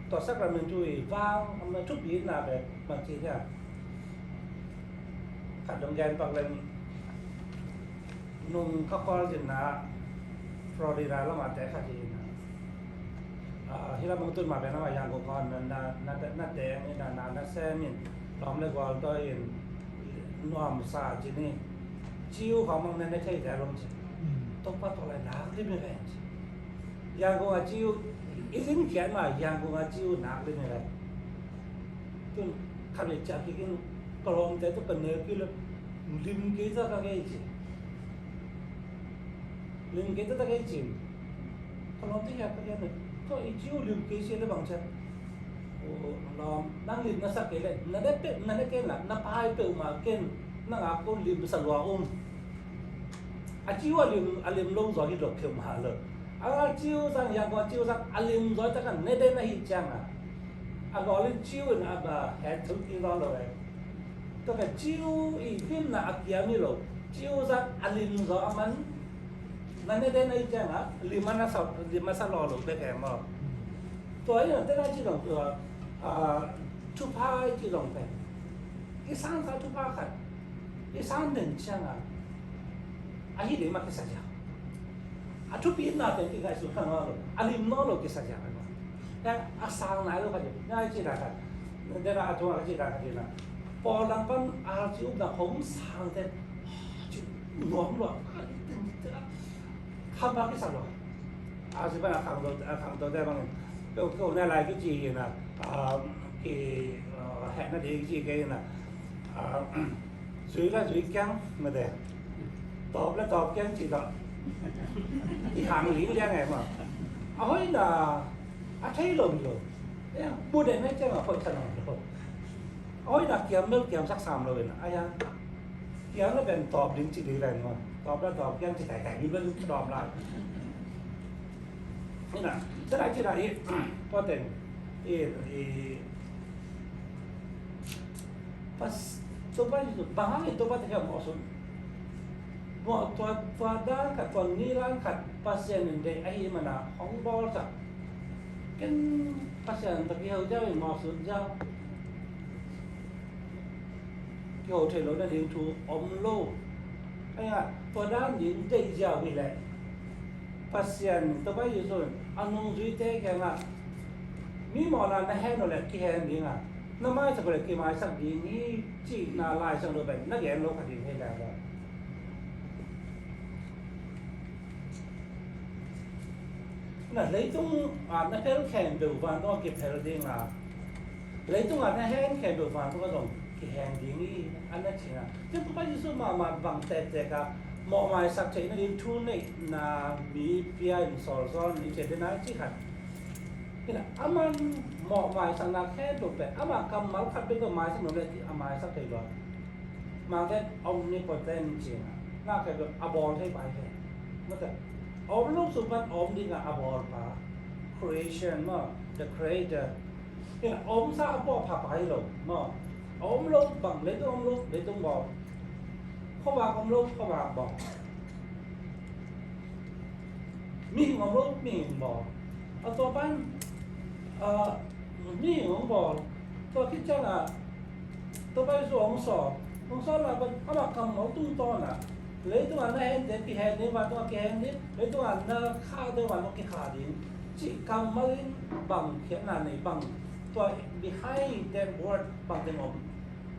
tua sacrament thu i vang a thupi na pen bang ci dia. Khat dong gen pak leng, nung ka khual zinna Florida lamah te khat hi na. Ah, hi lam bang tun mah pen amah Yangon khuan na, na, na, na teng in na, na, na sem in, lawm le gual tawh in, nuamsa ci ni. Ciu khawng mang nen na thei te a lom ci. Tokpa tawh lai nak lim hi ven ci. Yangon a ciu, i zin khiat mah Yangon a ciu nak lim hi ven. Tun khat vei ciah kik in ka lawmte tawh ka nek kik leh lim kei ta ka kei ci. Lim kei ta ka kei ci. Ka lawmte hiah ka gen leh, tua i ciu lim kei ci leh bang ciah. O lawm, nang lim na sak kei leh na ne peuh, na ne ken la na pai peuhmah ken, nang a kon lim sa lua um. A ciu a lim, a lim lo zaw hi lo peuhmah lo. A ciu zang hiang kua ciu zang a lim zaw tak a ne den ahih ciangin a lawl in ciu in a ba het thum kik zaw lo e. Tua ka ciu i limna a kiam hi lo. Ciu zang a lim zaw a man na ne den ahih ciangin lim a na sa, lim a sa law lo bek e maw. Tua hi a te na ci zong tua, ah, thupha i ci zong pen i sansa thupha khat i san den ciangin a hi ding mah kisa ziau. A thupitna pen kingaihsun kha nawn lo, a lim nawn lo kisa ziau. A sang nai lo kha ding, ngai ci dan kha, dena a tungah ci dan kha ding na. Pawl dang pan a ci upna hong sang ten ci nuam lo, kha mah kisa lo. A ci pan a khangto, a khangto te bangin, ko, ko na lai kici hi na, a, ki, a, hehna ding kici kei hi na. A, zui la zui kiang mate. Tawp la tawp kiang ci ta. I hang ling liang e ma. A hoihna a thei lo mi lo. E, bu den na kiang a hoih sa lo. A hoihna kiam mel kiam sak sam lo in a ya. Kiam la ben tawp ding ci ding len ma. Tawp la tawp kiang ci tai tai mi ben tawp la. Hi na, tua lai ci lai hi, tua teng, i, i, pas, Topa Jesu, bang hang in Topa te hiam mawh sun. Mawh tua, tua dan khat, tua nilan khat, Pasian in deih ahih manin hong bawlsak. Ken Pasian tawh kiho ziau in mawh sun ziau. Kiho thei lo nading thu om lo. Ahi a, tua dan ding deih ziau hi leh Pasian, Topa Jesu in a nungzuite kiangah mi mawhna na hen uh leh kihen ding a, na maisak uh leh kimaisak ding hi cihna Lai Siangtho pen na gen lo kha ding hi leh. Na leitung a na phel khempeuh vantung a kiphel ding a, leitung a na hen khempeuh vantung a zong kihen ding hi a na cih na. Cun Topa Jesu mahmah bang tektek a mawhmaisak theihna ding thu neihna mi pia in sawlsawl in i cih ding a cih khat. Hi na, aman mawhmaisakna khempeuh pen ama kammal khat bek tawh maisak nuam leh a maisak thei lo. Mangte omnipotent cih na, na khempeuh a bawl thei pai ve. Mate, om lo sung pan om ding a a bawlpa, creation maw, the creator. Hi na, omsa a pawlpa pai lo maw. A om lo bang leitung om lo, leitung bawl. Khuavak om lo, khuavak bawl. Mihing om lo, mihing bawl. A tua pan, ah, mihing hong bawl. Tua khit ciangah Topa Jesu hong sawp. Hong sawp lai pan amah kammal tungtawn ah leitung a na hente kihen ding, vantung a kihen ding, leitung a na khah ding, vantung a kikhah ding cih kammal in bang khiatna nei, bang tua behind that word bang teng om.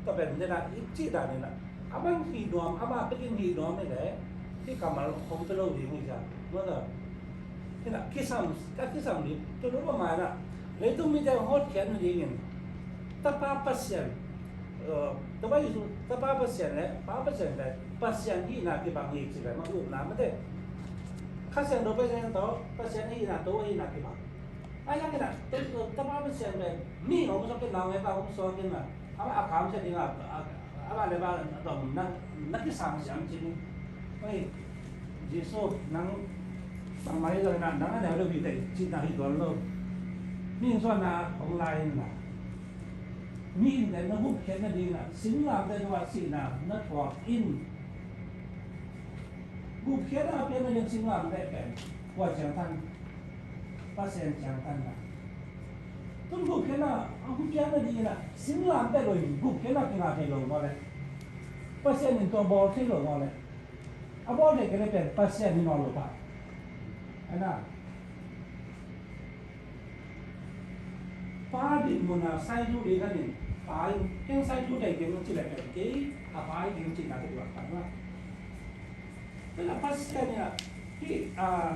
Tua pen dena i cih dan in ah, amah hih nuam, amah pekin hih nuam hi leh hih kammal hong pia lo ding hi cia. Mawtaw. Hi na, kisam, ka kisam ding, tu nu pa mai na, leitung mite hong hotkhiat nadingin Tapa Pasian, eh, Tapa Jesu, Tapa Pasian le Pa Pasian pen Pasian hihna kibang hi ci pen mah upna mate. Kha Siangtho Pasian tawh Pasian hihna, To hihna kibang. Ai, lak in ah, Tapa Pasian pen mi hong suak in, nau le pa hong suak in ah, amah a kamsia ding a, a, amah le amah a dom na, na kisang siam ci ni. Oi, Jesu, nang, nang mai lo na, nang a neu lo hi teh, cihna hi tuan lo. Mi hong suakna hong lai in la. Mi in le na gupkhiatna ding a, singlamteh tungah sihna na thuak in. Gupkhiatna a piakna ding singlamteh pen kua ciangtan? Pasian ciangtan na. Tun gupkhiatna a hong piakna ding in ah, singlamteh lo in gupkhiatna kingah thei lo maw le. Pasian in tua bawl thei lo maw le. A bawl thei kei le pen Pasian hi nawn lo pah. Ai na. Pa dinmun a saitu ding khat in, pa in, keng saitu ding keng ci le pen kei, a pa in keng cihna te duak khat na. Tua leh Pasian in ah, hih, ah,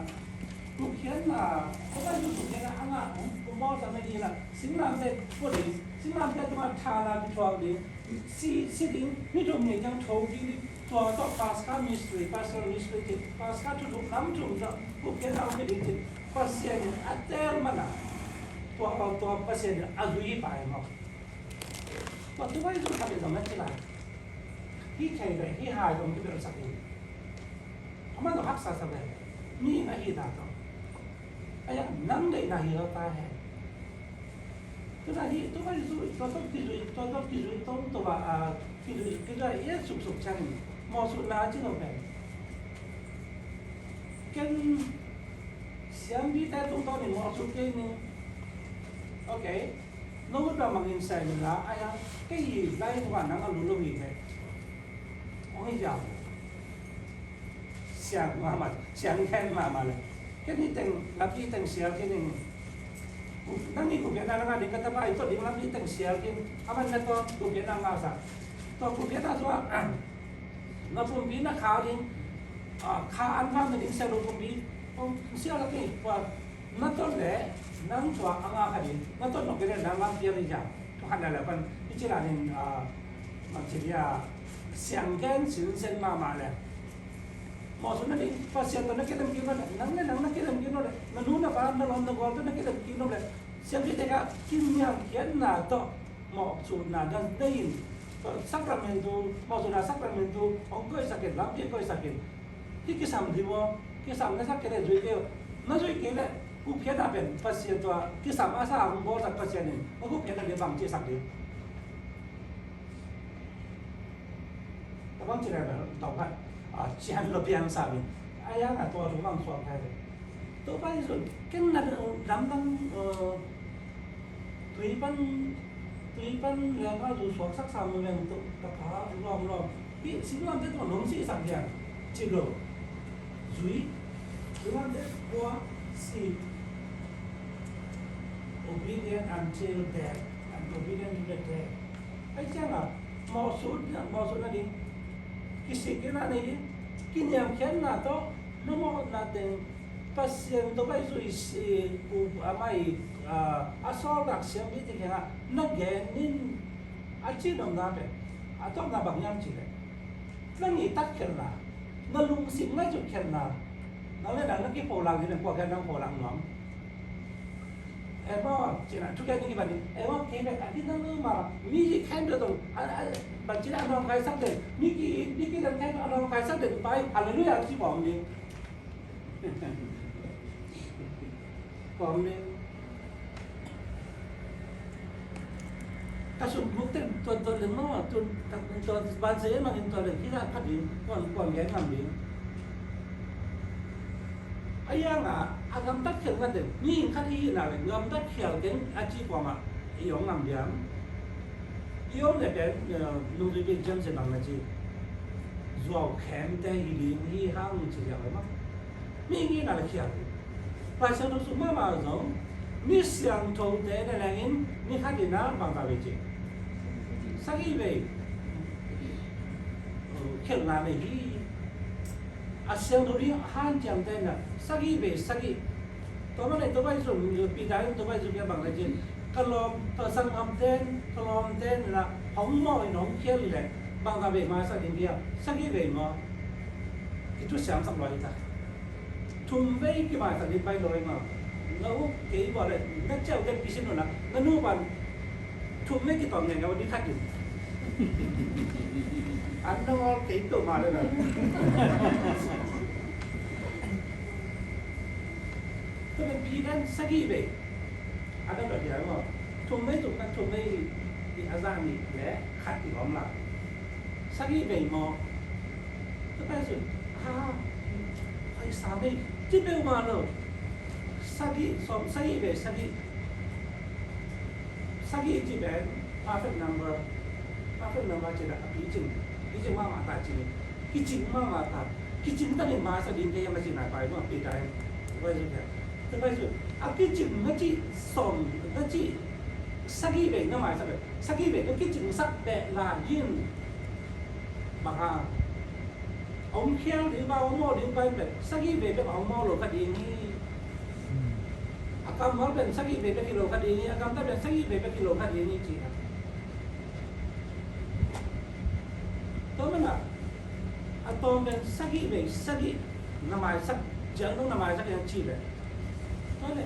gupkhiatna, Pasian in gupkhiatna a ngah, um, um, bawlsak na ding in ah, singlamteh, kua ding, singlamteh tungah thana kithuak ding, si, si ding, ni thum ni ciang tho ding, tua tawh Paska mystery, Passover mystery ci, Paska thu thum, nam thum tawh gupkhiatna om ding ci, Pasian in a teel man a, tua, tua Pasian in a zui hi pai maw. Tua tu pai zui khat in zong na ci lai. Hih thei le hih hai zong kibelhsak in. Amah zong haksa sa ve. Mi in a hih ta tawh. Ai ya, nang deihna hi lo ta hen. Tua hi, tua hi zui, tua tawh kizui, tua tawh kizui, tua tawh, ah, kizui, kizui, i et suksuk ciangin mawhsutna ci lo pen. Ken siampite tungtawn in mawhsut kei ning. Ok. No ut bangmangin sem in la, ai ya, kei hi lai tungah nang a lut lo hi ve. Hong hi ziau. Siang mahmah, siang khen mahmah le. Ken hi teng, lampi teng sial kei ning. Nang hi gupkhiatna na ngah ding ka tapa hi tawh ding lampi teng sial kei. Aman na tawh gupkhiatna ngahsak. Tawh gupkhiatna tungah, na pumpi na kha ding, ah, kha an kham na ding sial lo pumpi. Kong sial la kei, tua na tawh le, nang tua a ngah kha ding. Na tawh nawk kei le nang lampi a ding ziau. Tua khat le le pan, i ci la ning, ah, man ci dia, siang gen sinsen mahmah le. Mawhsutna ding, Pasian tawh na kilem kik nop le, nang le nang na kilem kik nop le, na nu na pa, na lawm na gual tawh na kilem kik nop le, siampite kha kiniamkhiatna tawh mawhsutna na nei in, sakramentu, mawhsutna sakramentu hong koihsak in, lampi koihsak in. Hih kisam ding maw, kisam na sak kei le zui kei, na zui kei le gupkhiatna pen Pasian tua, kisam a sa hong bawlsak Pasian in, na gupkhiatna ding bang ci sak ding. Ka bang ci le bel, tawh khat, ah, cian lo piang sa min. Ai ya, na tua thu bang suak thai le. Tua pai zun, ken na, lam bang, eh, tui pan, tui pan leng a zu suak sak sa mu leng tua, ka pha lawm lawm. Hih singlamteh tua nong sihsak diam ci lo. Zui, singlamteh tua si. Obedient until death, and obedient to the death. Ai ciangah, mawhsut, mawhsutna ding, kisik kei na nei ding, kiniamkhiatna tawh, na mawhna teng, Pasian tawh pai zui si, u, amah i, ah, a sawltak siampite kiangah, na gen in, a cih nopna pen, a tawpna bang hiam cih leh. Na ngihtat khelhna, na lungsim ngaihsut khelhna, nang le nang na kipholak ding, kua kiang nang pholak nuam. Ema, cina, thugen ni kiban ni. Ema, kei bek a kin nang ma, mi ki khen do dong, a, a, ban cina a nong kai sak den, mi ki, mi ki dan khen a nong kai sak den, pai, hallelujah, ci bawm ni. Bawm ni. Sun buk ten tuan tuan leng maw, tun tuan ban se mang in tuan leng kila khat ding, kuan kuan gen ngam ding. A yang a, a gamtat khial ngat ding, mi khat i hihna le gamtat khial keng a ci kuamah i om ngam diam? I om le pen, eh, nungzui pen ciam se bang na ci. Zuau khemte hi ding hi hang ci diam le maw. Mi ngi na le khial. Lai Siangtho sung mahmah zong, mi siangthote na lengin, mi khat in a bangza vei ci. Sagih vei. Khialhna nei hi. A siangtho ding hanciamte na, sagih vei sagih. Tua mah nei tua bai zong, Peter in tua bai zong kia bang na ci. Ka lawm, ka sanggamten, ka lawmten na, hong mawh in hong khial le, bangza vei maisak ding kia, sagih vei maw. I thu siam sak lua hi ta. Thum vei kimaisak ding pai lo hi maw. Na u kei bawh le, na ciau te pisin lo na, na nu pan thum vei kitawm ngen ngen ding khat in. An na ngol kei to ma le na. Tua pen pi dan sagih vei. A dan lo dia maw. Thum vei tuk kan thum vei i a za ni le khat i om la. Sagih vei maw. Tua pai sun, ha, hai sa mei, ci peuhmah lo. Sagih, sawm, sagih vei sagih. Sagih ci pen perfect number. Perfect number ci pen a picing, picing mahmah ta ci. Kicing mahmah ta. Kicing takin maisak ding te hiam a ci nai pai maw, pi tai. Pai su kia. Tua pai su, a kicing na ci sawm, na ci sagih vei na maisak vei. Sagih vei na kicingsak beh la in. Bang hang. Hong khial ding pa, hong mawh ding pa in pen sagih vei bek hong mawh lo kha ding hi. A kammal pen sagih vei bek hi lo kha ding hi, a kammal pen sagih vei bek hi lo kha ding hi ci a. Tua manin a tawm pen sagih vei sagih na maisak, ciang dong na maisak in ci le. Tua le,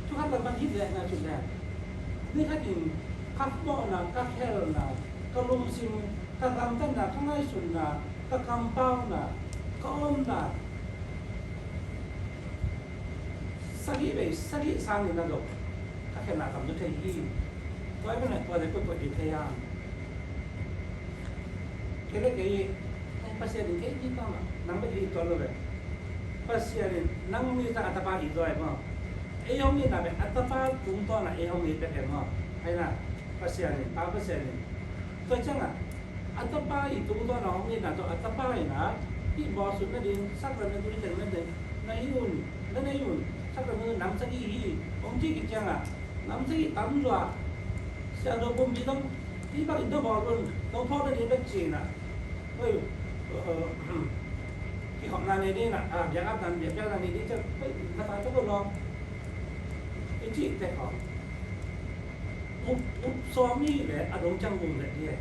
thu khat lam pan hih lehna cih leh, ni khat in ka mawhna, ka khelna, ka lungsim, ka gamtatna, ka ngaihsutna, ka kampauna, ka omna, sagih vei sagih sangin a zong ka khelna tam zaw thei hi. Tua ahih manin tua le koikoi ding thei hiam? Kei le kei, Pasian in kei ci pah mah, nang bek hi tuan lo ve. Pasian in nang mi zah a tapa hi zaw e maw. Ei hong itna pen a tapa tungtawn a ei hong it bek e maw. Ahi na, Pasian in, Pa Pasian in. Tua ciangin a tapa i tungtawn a hong itna tawh a tapa in a, hih bawlsut nading, sakrammentu i teng nading, na hi un, na nei un, sakrammentu nam sagih hi, hong ci khit ciangin, nam sagih tam lua, siangtho pumpi zong, hih bangin na bawl un, nong phawk nading bek ci-in a. Oi, kikhopna nei ding a, biakna, biakpiakna nei ding ciang, oi, na tai tua ko lawm. I cih tek khawng. Up, up sawm i hih leh a dong ciang um leh ding.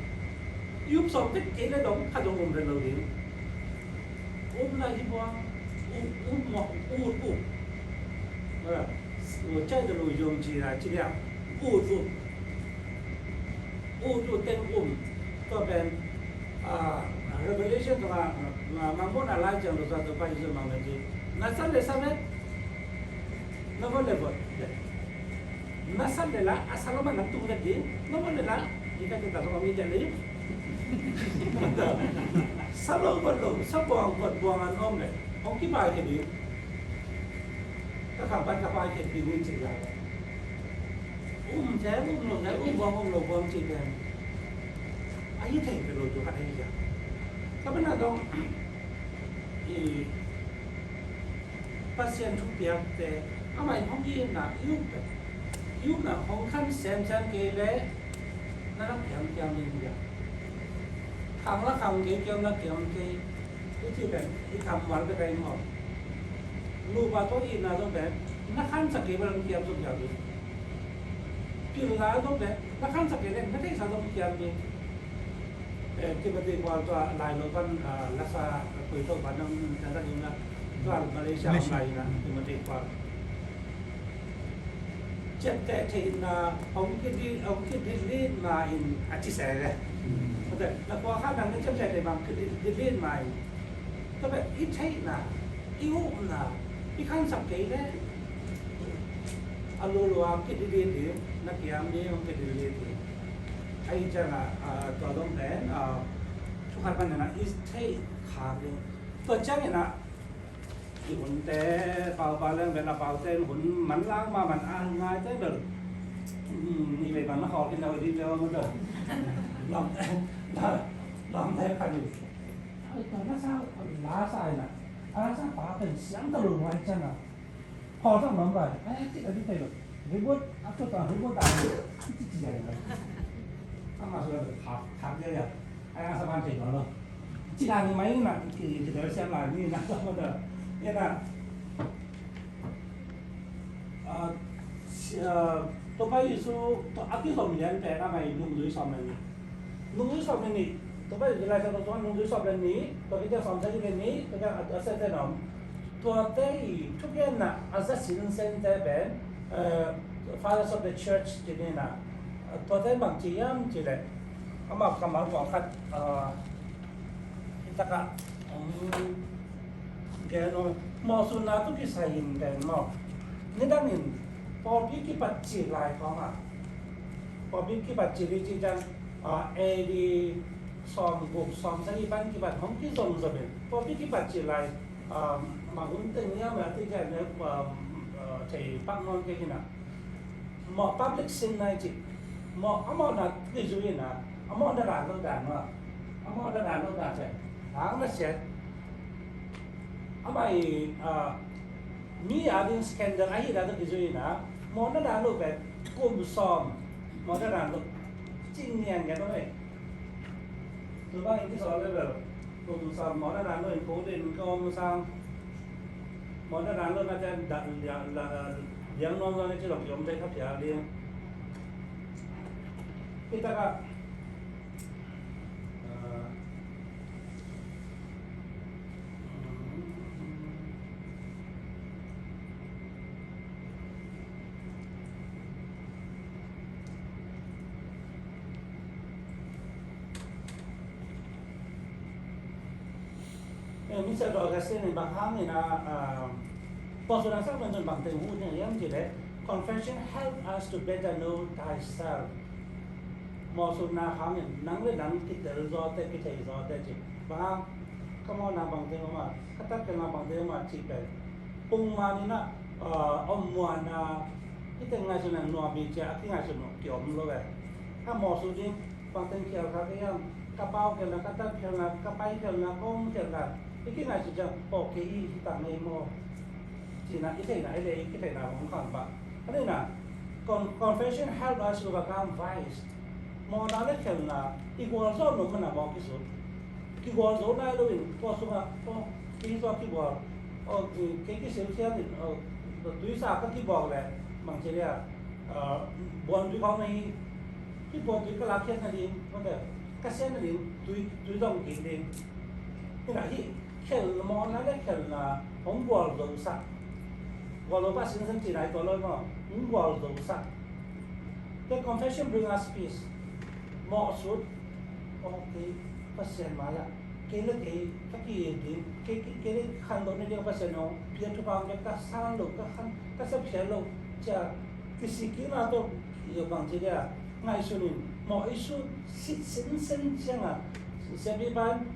I up sawm tek kei leh dong khat zong um leh lo ding. Up lai hi buang, up, up mawk, up, up. Ua, ua cai da lu yom ci lai ci liang, up, up. Up, up teng um. Tua pen, ah, Revelation tungah, ah, Mangmuhna lai ciang lo sa tua pa Jesu mang na ci. Na sa leh sa leh, na vot leh vot. Na sa leh la, a sa lo man nang tung leh ding, na vot leh la, i ka kita so mi ja leh. Sa lo vot lo, sa buang vot buang an om leh, hong kipai khia ding. Ka khang pan ka pai khia ding ni ci lai. Um te, um lo te, um buang, um lo buang ci te. A hi thei pe lo tu khat a hi ja. Ka pen a dong, i, Pasian thupiakte, amah in hong itna, i upna, i upna hong khan semsem kei leh, na la kiam kiam ding hi a. Khang la khang kei, kiam la kiam kei, i cih pen, i kammal bek ahi maw. Nupa tawh itna zong pen, na khansak kei bek la kiam suk kiam ding. Pilna zong pen, na khansak kei leh, na theihsa zong kiam ding. Eh, Timothy Paul tua lai lo pan, ah, lasa koi to pan nang nang ka ding na, tua Malaysia Malaysia. Lai na Timothy Paul. Ciapteh theihna hong kidi, hong kidelete ma in a ci se le. Hmm. Tua na kua kha nang na ciapteh theih ma hong kidelete ma in. Tua pen i theihna, i upna, i khansak kei le. A lulua kidelete ding, na kiam ding hong kidelete ding. Ahi ciangin ah, tua dong pen, ah, thu khat pan in ah i theih khak ding. Tua ciangin ah i hunte, pau pau leng pen a paute hun manlang mahmah a ngaite bel, um, i vei bang na khawk in a ui ding pen a mut a. Lam, lam, lam te khat in. Ai, tua lasa, lasa in ah, a lasa pa pen siang ta lo ngai ciang ah. Pawl zong om lai, eh, cih a ding thei lo. Reward, a tua ta reward a ding, cih cih a ding. Ama sudah khak, khak dia ya. Ai, asa ban thei lo. Cih a ding mai na, ki, ki, ki, siam lai ni na, sama da. Ya na. Ah, si, ah, Topa Jesu, to, a kizom lian pen a mai nungzui sawm le nih. Nungzui sawm le nih. Topa Jesu Lai Siangtho sungah nungzui sawm le nih. Tua khit sawm sagih le nih. Tua khit a, a sese na om. Tuate i thugenna a za sinsente pen, eh, Fathers of the Church ci ni na. Tuate bang ci hiam cih leh, amau kammal pawlkhat, eh, hi takah, um, gen uh, mawhsutna tawh kisai in pen maw. Nidangin pawlpi kipat cih lai khawng ah. Pawlpi kipat cih li cih ciang, ah, A D sawm guk, sawm sagih pan kipat hong kizom zom in. Pawlpi kipat cih lai, ah, mah hun teng hiam a ti ciang ne, ah, ah, thei pak nawn kei hi na. Mawh public sin nai cih. Mawh a mawhna kizui in a. A mawhna dan lo dan mah. A mawhna dan lo dan ciang. Hang na siat. Amah i, ah, mi a ding scandal ahi dan tawh kizui in a, mawhna dan lo pen kum sawm, mawhna dan lo cing nian kan lo eh. Tua bang in kisawl le bel, kum sawm mawhna dan lo in kong din ka om sang, mawhna dan lo na ciang da, da, da, liang nuam nuam na ci lok yom dai ka pia liang. Kita ka, ah, Eh, Mister Augustine in bang hang in a, ah, mawhsutna sak pen zong bang teng huh hiam cih leh, confession help us to better know thyself. Mawhsutna hangin nang le nang kitel zawte, kithei zawte ci. Bang hang, ka mawhna bang teng om a, ka tatkhialhna bang teng om a cih pen pungman in a, ah, om muan a, hih teng ngaihsun a nuam hi ci a, a kingaihsun uh kiom lo ve. Ka mawhsut ding bang teng khial kha ka hiam, ka paukhialhna, ka tatkhialhna, ka paikhialhna, ka omkhialhna, i kingaihsun ciang, aw, kei hih, hih tang ei maw. Cihna, i theihna, i le, i kitheihna hong khang pah. A nihna, con-, confession help us to overcome vice. Mawhna le khialhna, i gualzawh nop mana mawh kisut. Kigualzo nai loin, tua sungah, aw, kei tua kigual, aw, kei kisil thiat in, aw, tuisa ka kibawk leh, bang ci leh, ah, buantui khawng na hi, hih buantui ka lakkhiat nading, ka siat nading, tui, tui zong kik ding. Hi na hih, khialh, mawhna le khialhna hong gualzosak. Gualzo pa sinsen cihna hi tua lo maw, hong gualzosak. The confession bring us peace. Mawhsut. Okay, Pasian mai-ah kei le kei ka ki-it ding, kei, kei, kei le khantoh nading Pasian hong pia thupha hong pia, ka san lo, ka khan, ka sepkhiat lo, ci a kisik kikna tawh, i bang ci dia, ngaihsun in, mawh i sut sit sinsen ciangah, siapi pan,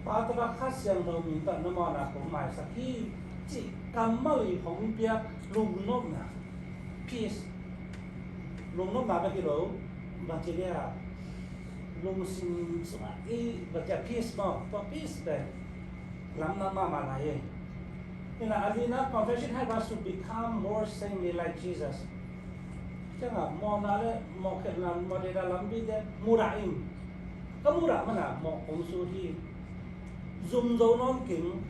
Pa, Tapa, Kha Siangtho min tawh na mawhna kong maisak hi, cih kammal i hong piak lungnopna, peace. Lungnopna bek hi lo, bang ci dia, lungsim sungah i, bang ci a peace maw, tua peace pen lamdang mahmah lai hi. Hi na, a lina, confession help us to become more saintly like Jesus. Ciangah mawhna le mawhkhialhna, mawh deihna lampi te mudah in. Ka mudah mana mawh kong sut hi. Zum zo nawn keng.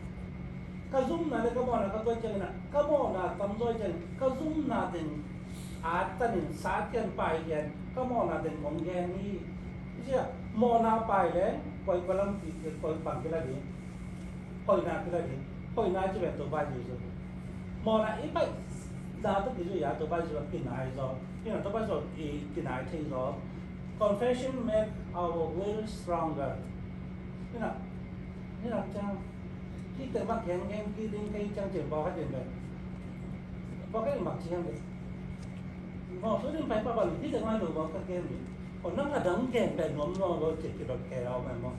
Ka zumna le ka mawhna ka tuat ciangin ah, ka mawhna tamzaw ciangin, ka zumna teng at tanin, sat khian, pai khian, ka mawhna teng kong gen hi. Hi cia, mawhna pai le, koi, koi lampi, koi bang kila ding. Hoihna kila ding. Hoihna ci pen Topa Jesu. Mawhna i paihna tawh kizui a, Topa Jesu a kinai zaw. Hi na, Topa Jesu i kinai thei zaw. Confession make our will stronger. Hi na, hi na ciang, hih teng mah gen gen kik ding kei ciang ciang pawlkhat in pen, pawlkhat in bang ci hiam pen, mawhsut ding pai pah bang, hih teng mah lo pawlkhat gen ding. Nang a dang gen beh nuam nuam lo, ci kidot kei a om e maw.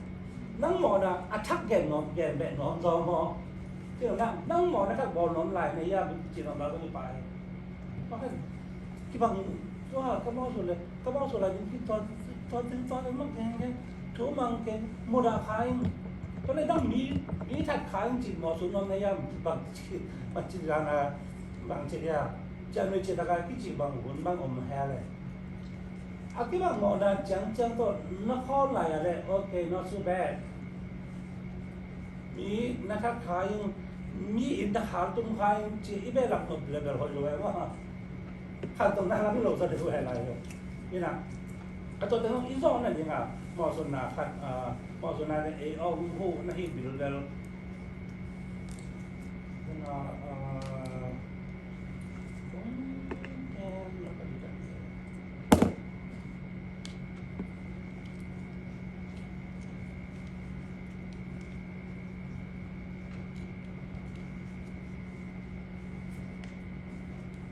Nang mawhna a thak gen nuam, gen beh nuam zaw maw. Ci nang, nang mawhna thak bawl nuam lai na hiam, ci nuam lai lo hi pai. Kibang tua ka mawh su le, ka mawh su lai ding ki tua, tua ding tua ding mang keng keng, thu mang keng, mudah kha ing. Tua le dang mi, mi that kha ing ci mawh su nuam na hiam, bang ci, bang ci dan a, bang ci dia. Ci a nui ci tak a kici bang hun bang om he le. A kibang mawhna ciangciang tawh na khawm lai a le, okay, not so bad. Mi na khat kha ing, mi in na khal tung kha ing ci i beh lak nop level hoih lo e maw. Khan tong na lam lo sa de hu he lai lo. Ina. A tua teng i zawh na ding a, mawhsutna khat, a, mawhsutna ne ei aw hu na hi bilbel. Ina, a,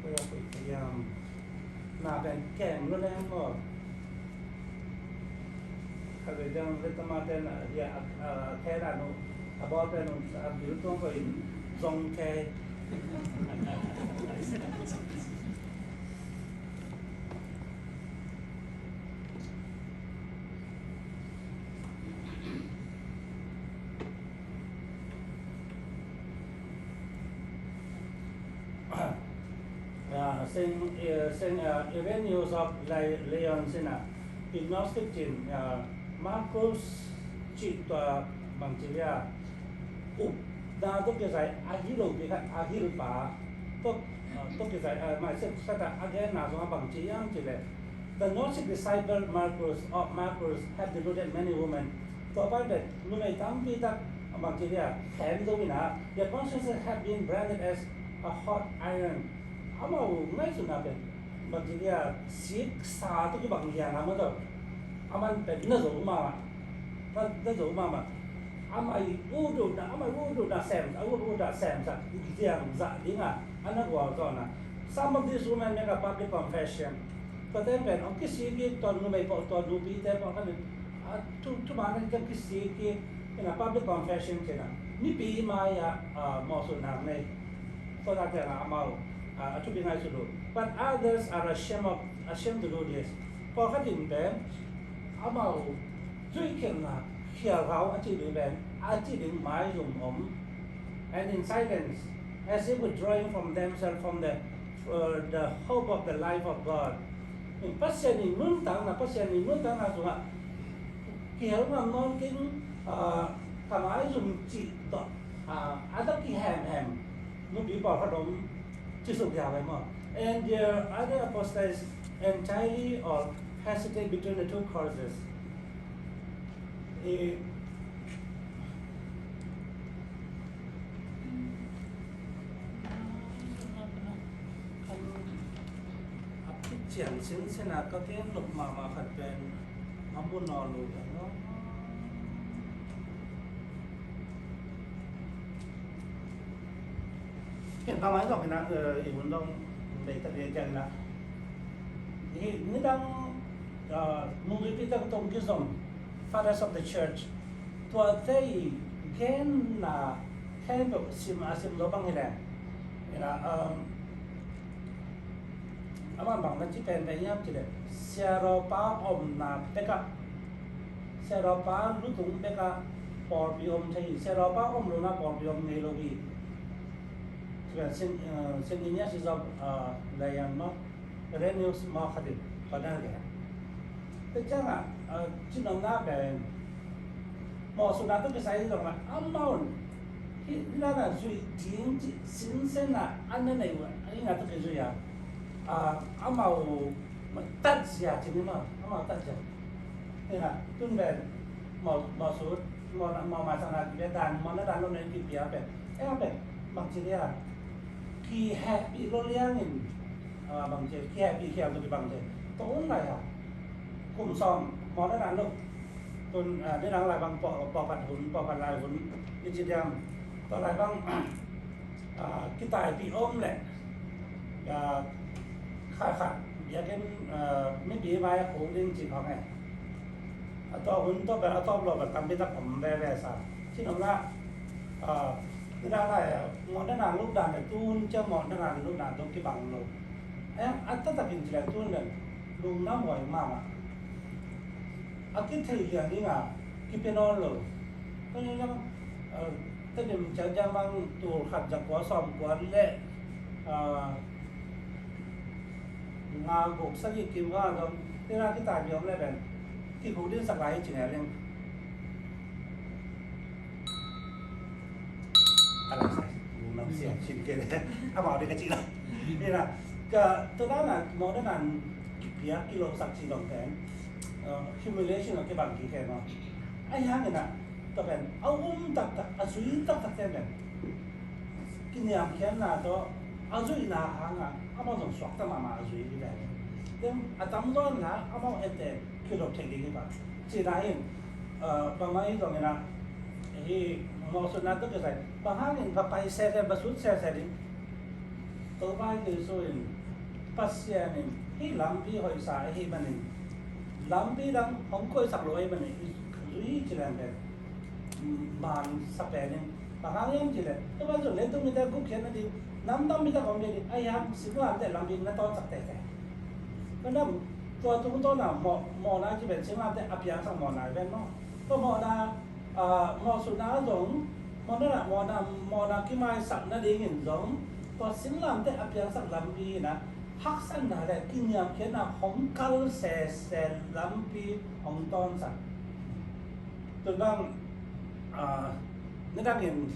Kaya ko ipayam. Na ben kem lo le mo. Kaya dang le tama ten, a, ya, a, a, kaya na no. A bawlte nung a bil tuang ko in zong kei. Ah, Saint, eh, Saint, ah, Irenaeus of Lyon, Lyon sina, Gnostic cin, ah, Marcus cih tua bang ci lia, upna tawh kisai a hi lopi khat a hilpa tawh, ah, tawh kisai, ah, maisak sata a genna zong a bang ci hiam cih leh, the Gnostic disciple Marcus, of Marcus, have deluded many women. Tua pan pen numei tampi tak a bang ci lia, khem zo ina, their consciences have been branded as a hot iron. Amau ngaihsutna pen bang ci dia, siksa tawh kibang lian a maw tawh. Aman pen na zo mahmah. Na, na zo mahmah. Amah i ut utna, amah i ut utna sem, a ut utna sem sak liang zah ding a, a na gualzawhna. Some of these women make a public confession. Tua ten pen hong kisik i, tua numei pawh, tua nupite pawh khan in, a, thu, thuman in hong kisik i, in a public confession ci na. Mipi mai-ah, a, mawhsutna nei. Tua tak ciangin amau, a, a thupi ngaihsut uh. But others are ashamed of, ashamed to do this. Pawlkhat in pen amau zuihkhialhna khial hau a cih ding pen, a cih ding maizum om. And in silence, as if withdrawing from themselves from the, uh, the hope of the life of God. In Pasian in nuntakna, Pasian in nuntakna sungah kihel ngam nawn keng, a, ka maizum cih tawh, a, a tak kihemhem nupi pawlkhat om, ci suk dia ve maw. And their other apostates entirely or hesitate between the two courses. Eh, a kician sinsin a ka gen nop mahmah khat pen a mu nawn uh. Ken bangmah zong hi na, eh, i hun zong bei tak ve ciang na. Hi, nidang, ah, nungzuipi tak tong kizom, Fathers of the Church, tuate i genna khempeuh sim a sim zo bang hi leh. Hi na, um, Amah bang na ci penpen hiam cih leh, siadawpa omna bekah, siadawpa lutung bekah pawlpi om thei hi, siadawpa om lo-in ah pawlpi om ngei lo hi. Ci pen Saint, eh, Saint Ignatius of, eh, Lyon maw, Irenaeus maw khat in, tua dan gen. Tua ciangah, eh, cinopna pen mawhsutna tawh kisai hi zongin amau in hih dan a zuih ding cih sinsen a an na nei uh a, hih na tawh kizui a, a, amau tatzia ci ni maw, amau tatzia. Hih na tun pen mawh, mawhsut, mawh, mawh maisakna kipiak dan, mawhna dan lo nei kipia pen, ei a pen bang ci dia, kihehpih lo liangin, a, bang ci, kihehpih khial tawh kibang ci. Tua hun lai a kum sawm mawhna dan lo. Tun, a, nidang lai bang pawh, pawlkhat hun, pawlkhat lai hun i ci diam. Tua lai bang, a, kitaipih om leh, a, khat khat Biakinn, ah, mipi mai a khuk ding cih khawng e. A tawp hun tawh pen, a tawp lo pen tampi tak om veve sa. Cih nopna, ah, nidang lai, mawhna na lukdan le tun ciang mawhna na lukdan tawh kibang lo. A, a taktakin ci le tun pen lungdam huai mahmah. A kithei lian ding a kipia nawn lo. Tua ni lam, ah, Tedim ciang ciang bang tul khat za kua sawm kua le, ah, nga guk sagih kim nga zong tena kitai mi om le pen kikhuk dinsak lai hi ci ngai leng. A lai sai, lungdam sia cin ke le. Amau ding ka ci la. Ni na, ka, tua dan a, mawhna na kipia, kilosak ci zong pen, uh, humiliation a kibang kik e maw. Ahi hangin a, tua pen, a um taktak, a zui taktak te pen kiniamkhiatna tawh a zuihna hangah amau zong suakta mahmah a zui hi ven. Then a tamzaw in la amau ente kilawp thei ding hi pah. Cihna in, uh, bangmah hi zongin ah, hih mawhsutna tawh kisai bang hangin va pai sese, va sut sese ding. Topa Jesu in, Pasian in hih lampi hoihsa ahih manin, lampi dang hong koihsak lo ahih manin, i zui ci leng pen man sa pen in. Bang hang hiam cih leh, tua pan zong leitung mite gupkhiatna ding nam tampi tak om ding, ahi hang singlamteh lampi na tawnsak teitei. Tua nam, tua tungtawn a mawh, mawhna ci pen singlamteh a piangsak mawhna hi pen maw. Tua mawhna, ah, mawhsutna zong, mawhna, mawhna, mawhna kimaisak nadingin zong tua singlamteh a piangsak lampi in a haksatna le kiniamkhiatna hong kal sese lampi hong tawnsak. Tun bang, ah, nidangin,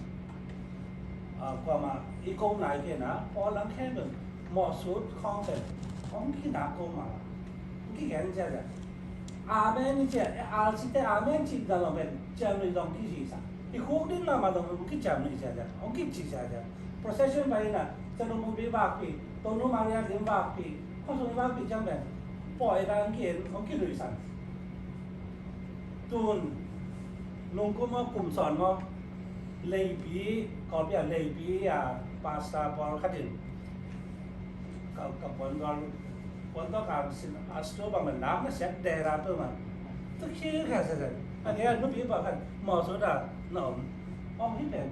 ah, kuamah i ko nai kei na, Paul ang khen dun, mawhsut khawng pen hong kinak ko mah, hong kigen ciacia. Amen i cia, alsite amen cih dan lo pen ciamnuih zong kici sa. I khuk din mahmah zong hong kiciamnuih ciacia, hong kici ciacia. Procession pai ina, Chalung Bumpi vakpi, Tonu Maria lim vakpi, khuasung vakpi ciang pen pawi dan ki-en hong kinuihsan. Tun nungkum maw, kum sawn maw, Leipi, Kawlpi a Leipi a pastor pawlkhat in ka, ka puantual, puantual ka sin a stu bang man lam na siat dera tu man. Tu khi kha sa sa. A nia nupi pawlkhat mawhsut a na om. Om hi pen.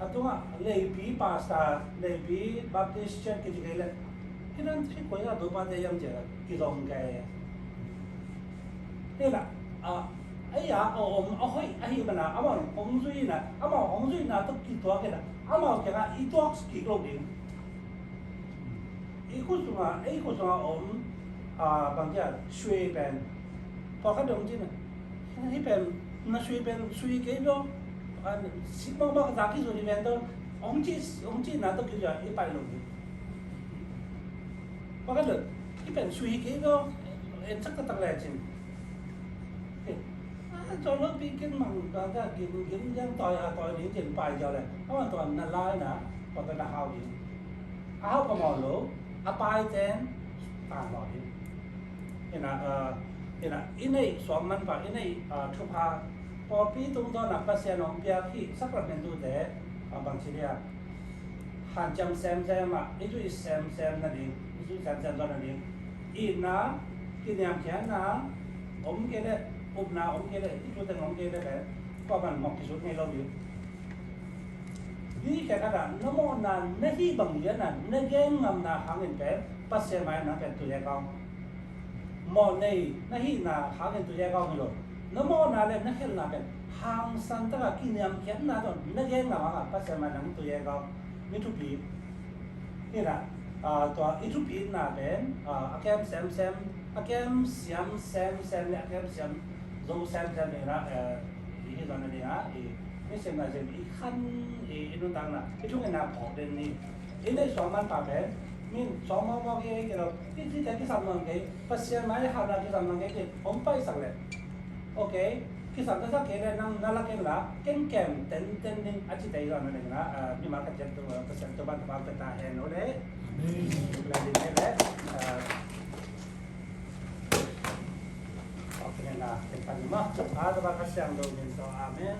A tungah Leipi pastor, Leipi Baptist Church kici kei le. Khi nan khi koi a tu pa te yam cia kizong kei. Hi la, a, ei a, a om, a hoih, a hi mana, amau hong zui na, amau hong zui na, tuk ki tuak kei na, amau kei na, i tuak ki lo ding. I khut sunga, ei khut sunga om, a, bang kia, sui pen. Pawlkhat dong cin a. Hi pen, na sui pen, sui kei lo. A, si mawk mawk zak ki zui pen to, hong ci, hong ci na tuk ki zui, i pai lo ding. Pawlkhat dong, hi pen sui kei lo, en sak tak tak le cin. A, cawlawpi kin mang, ka, ka, gin, gin, yang tawi, a, tawi ding cin pai jaw le. A, man tawi na lai na, tawi na hau ding. A hau ka maw lo, a pai ten, ta maw ding. Ina, a, ina, i neih suang manpha, i neih, a, thupha, pawlpi tungtawn a Pasian hong piak hih sakramentu te, a, bang ci dia. Hanciam semsem ah, i zuih semsem nading, i zuih semsem zaw nading. Itna, kiniamkhiatna om kei leh, upna om kei leh, i thu teng om kei leh, kua man mawk kisut ngei lo ding. Hih khat ah, na mawhna, na hih bang lian ah, na gen ngamna hangin pen, Pasian mai nang pen tu ye kau. Mawh nei na hihna hangin tu ye kau hi lo. Na mawhna le na khelhna pen hangsan taka kiniamkhiatna tawh na gen ngam hanga Pasian mai nang tu ye kau. Mi thupi. Hi na, a, tua i thupina pen, a, a kem semsem, a kem siam semsem le a kem siam zo semsem le na, e, i hi zon na ding a, i, mi sim na sim, i khan, i, i nuntakna, i thungetna phawk den ni. I neih suang manpha pen, min suang mawkmawk hi ei kei lo, i cite kisam nawn kei, Pasian mai hauhna kisam nawn kei cin, hong paisak leh. Ok, kisam taktak kei leh nang na lak in la, ken kem tenten ding a cite hi lo na ding la, a, mimal khat ciat tu, Pasian tu ban tu bang peta hen o le. Amen. La ding le, a, ok, na, ken pan ma, a, tu bang Pasian tu min tu, amen.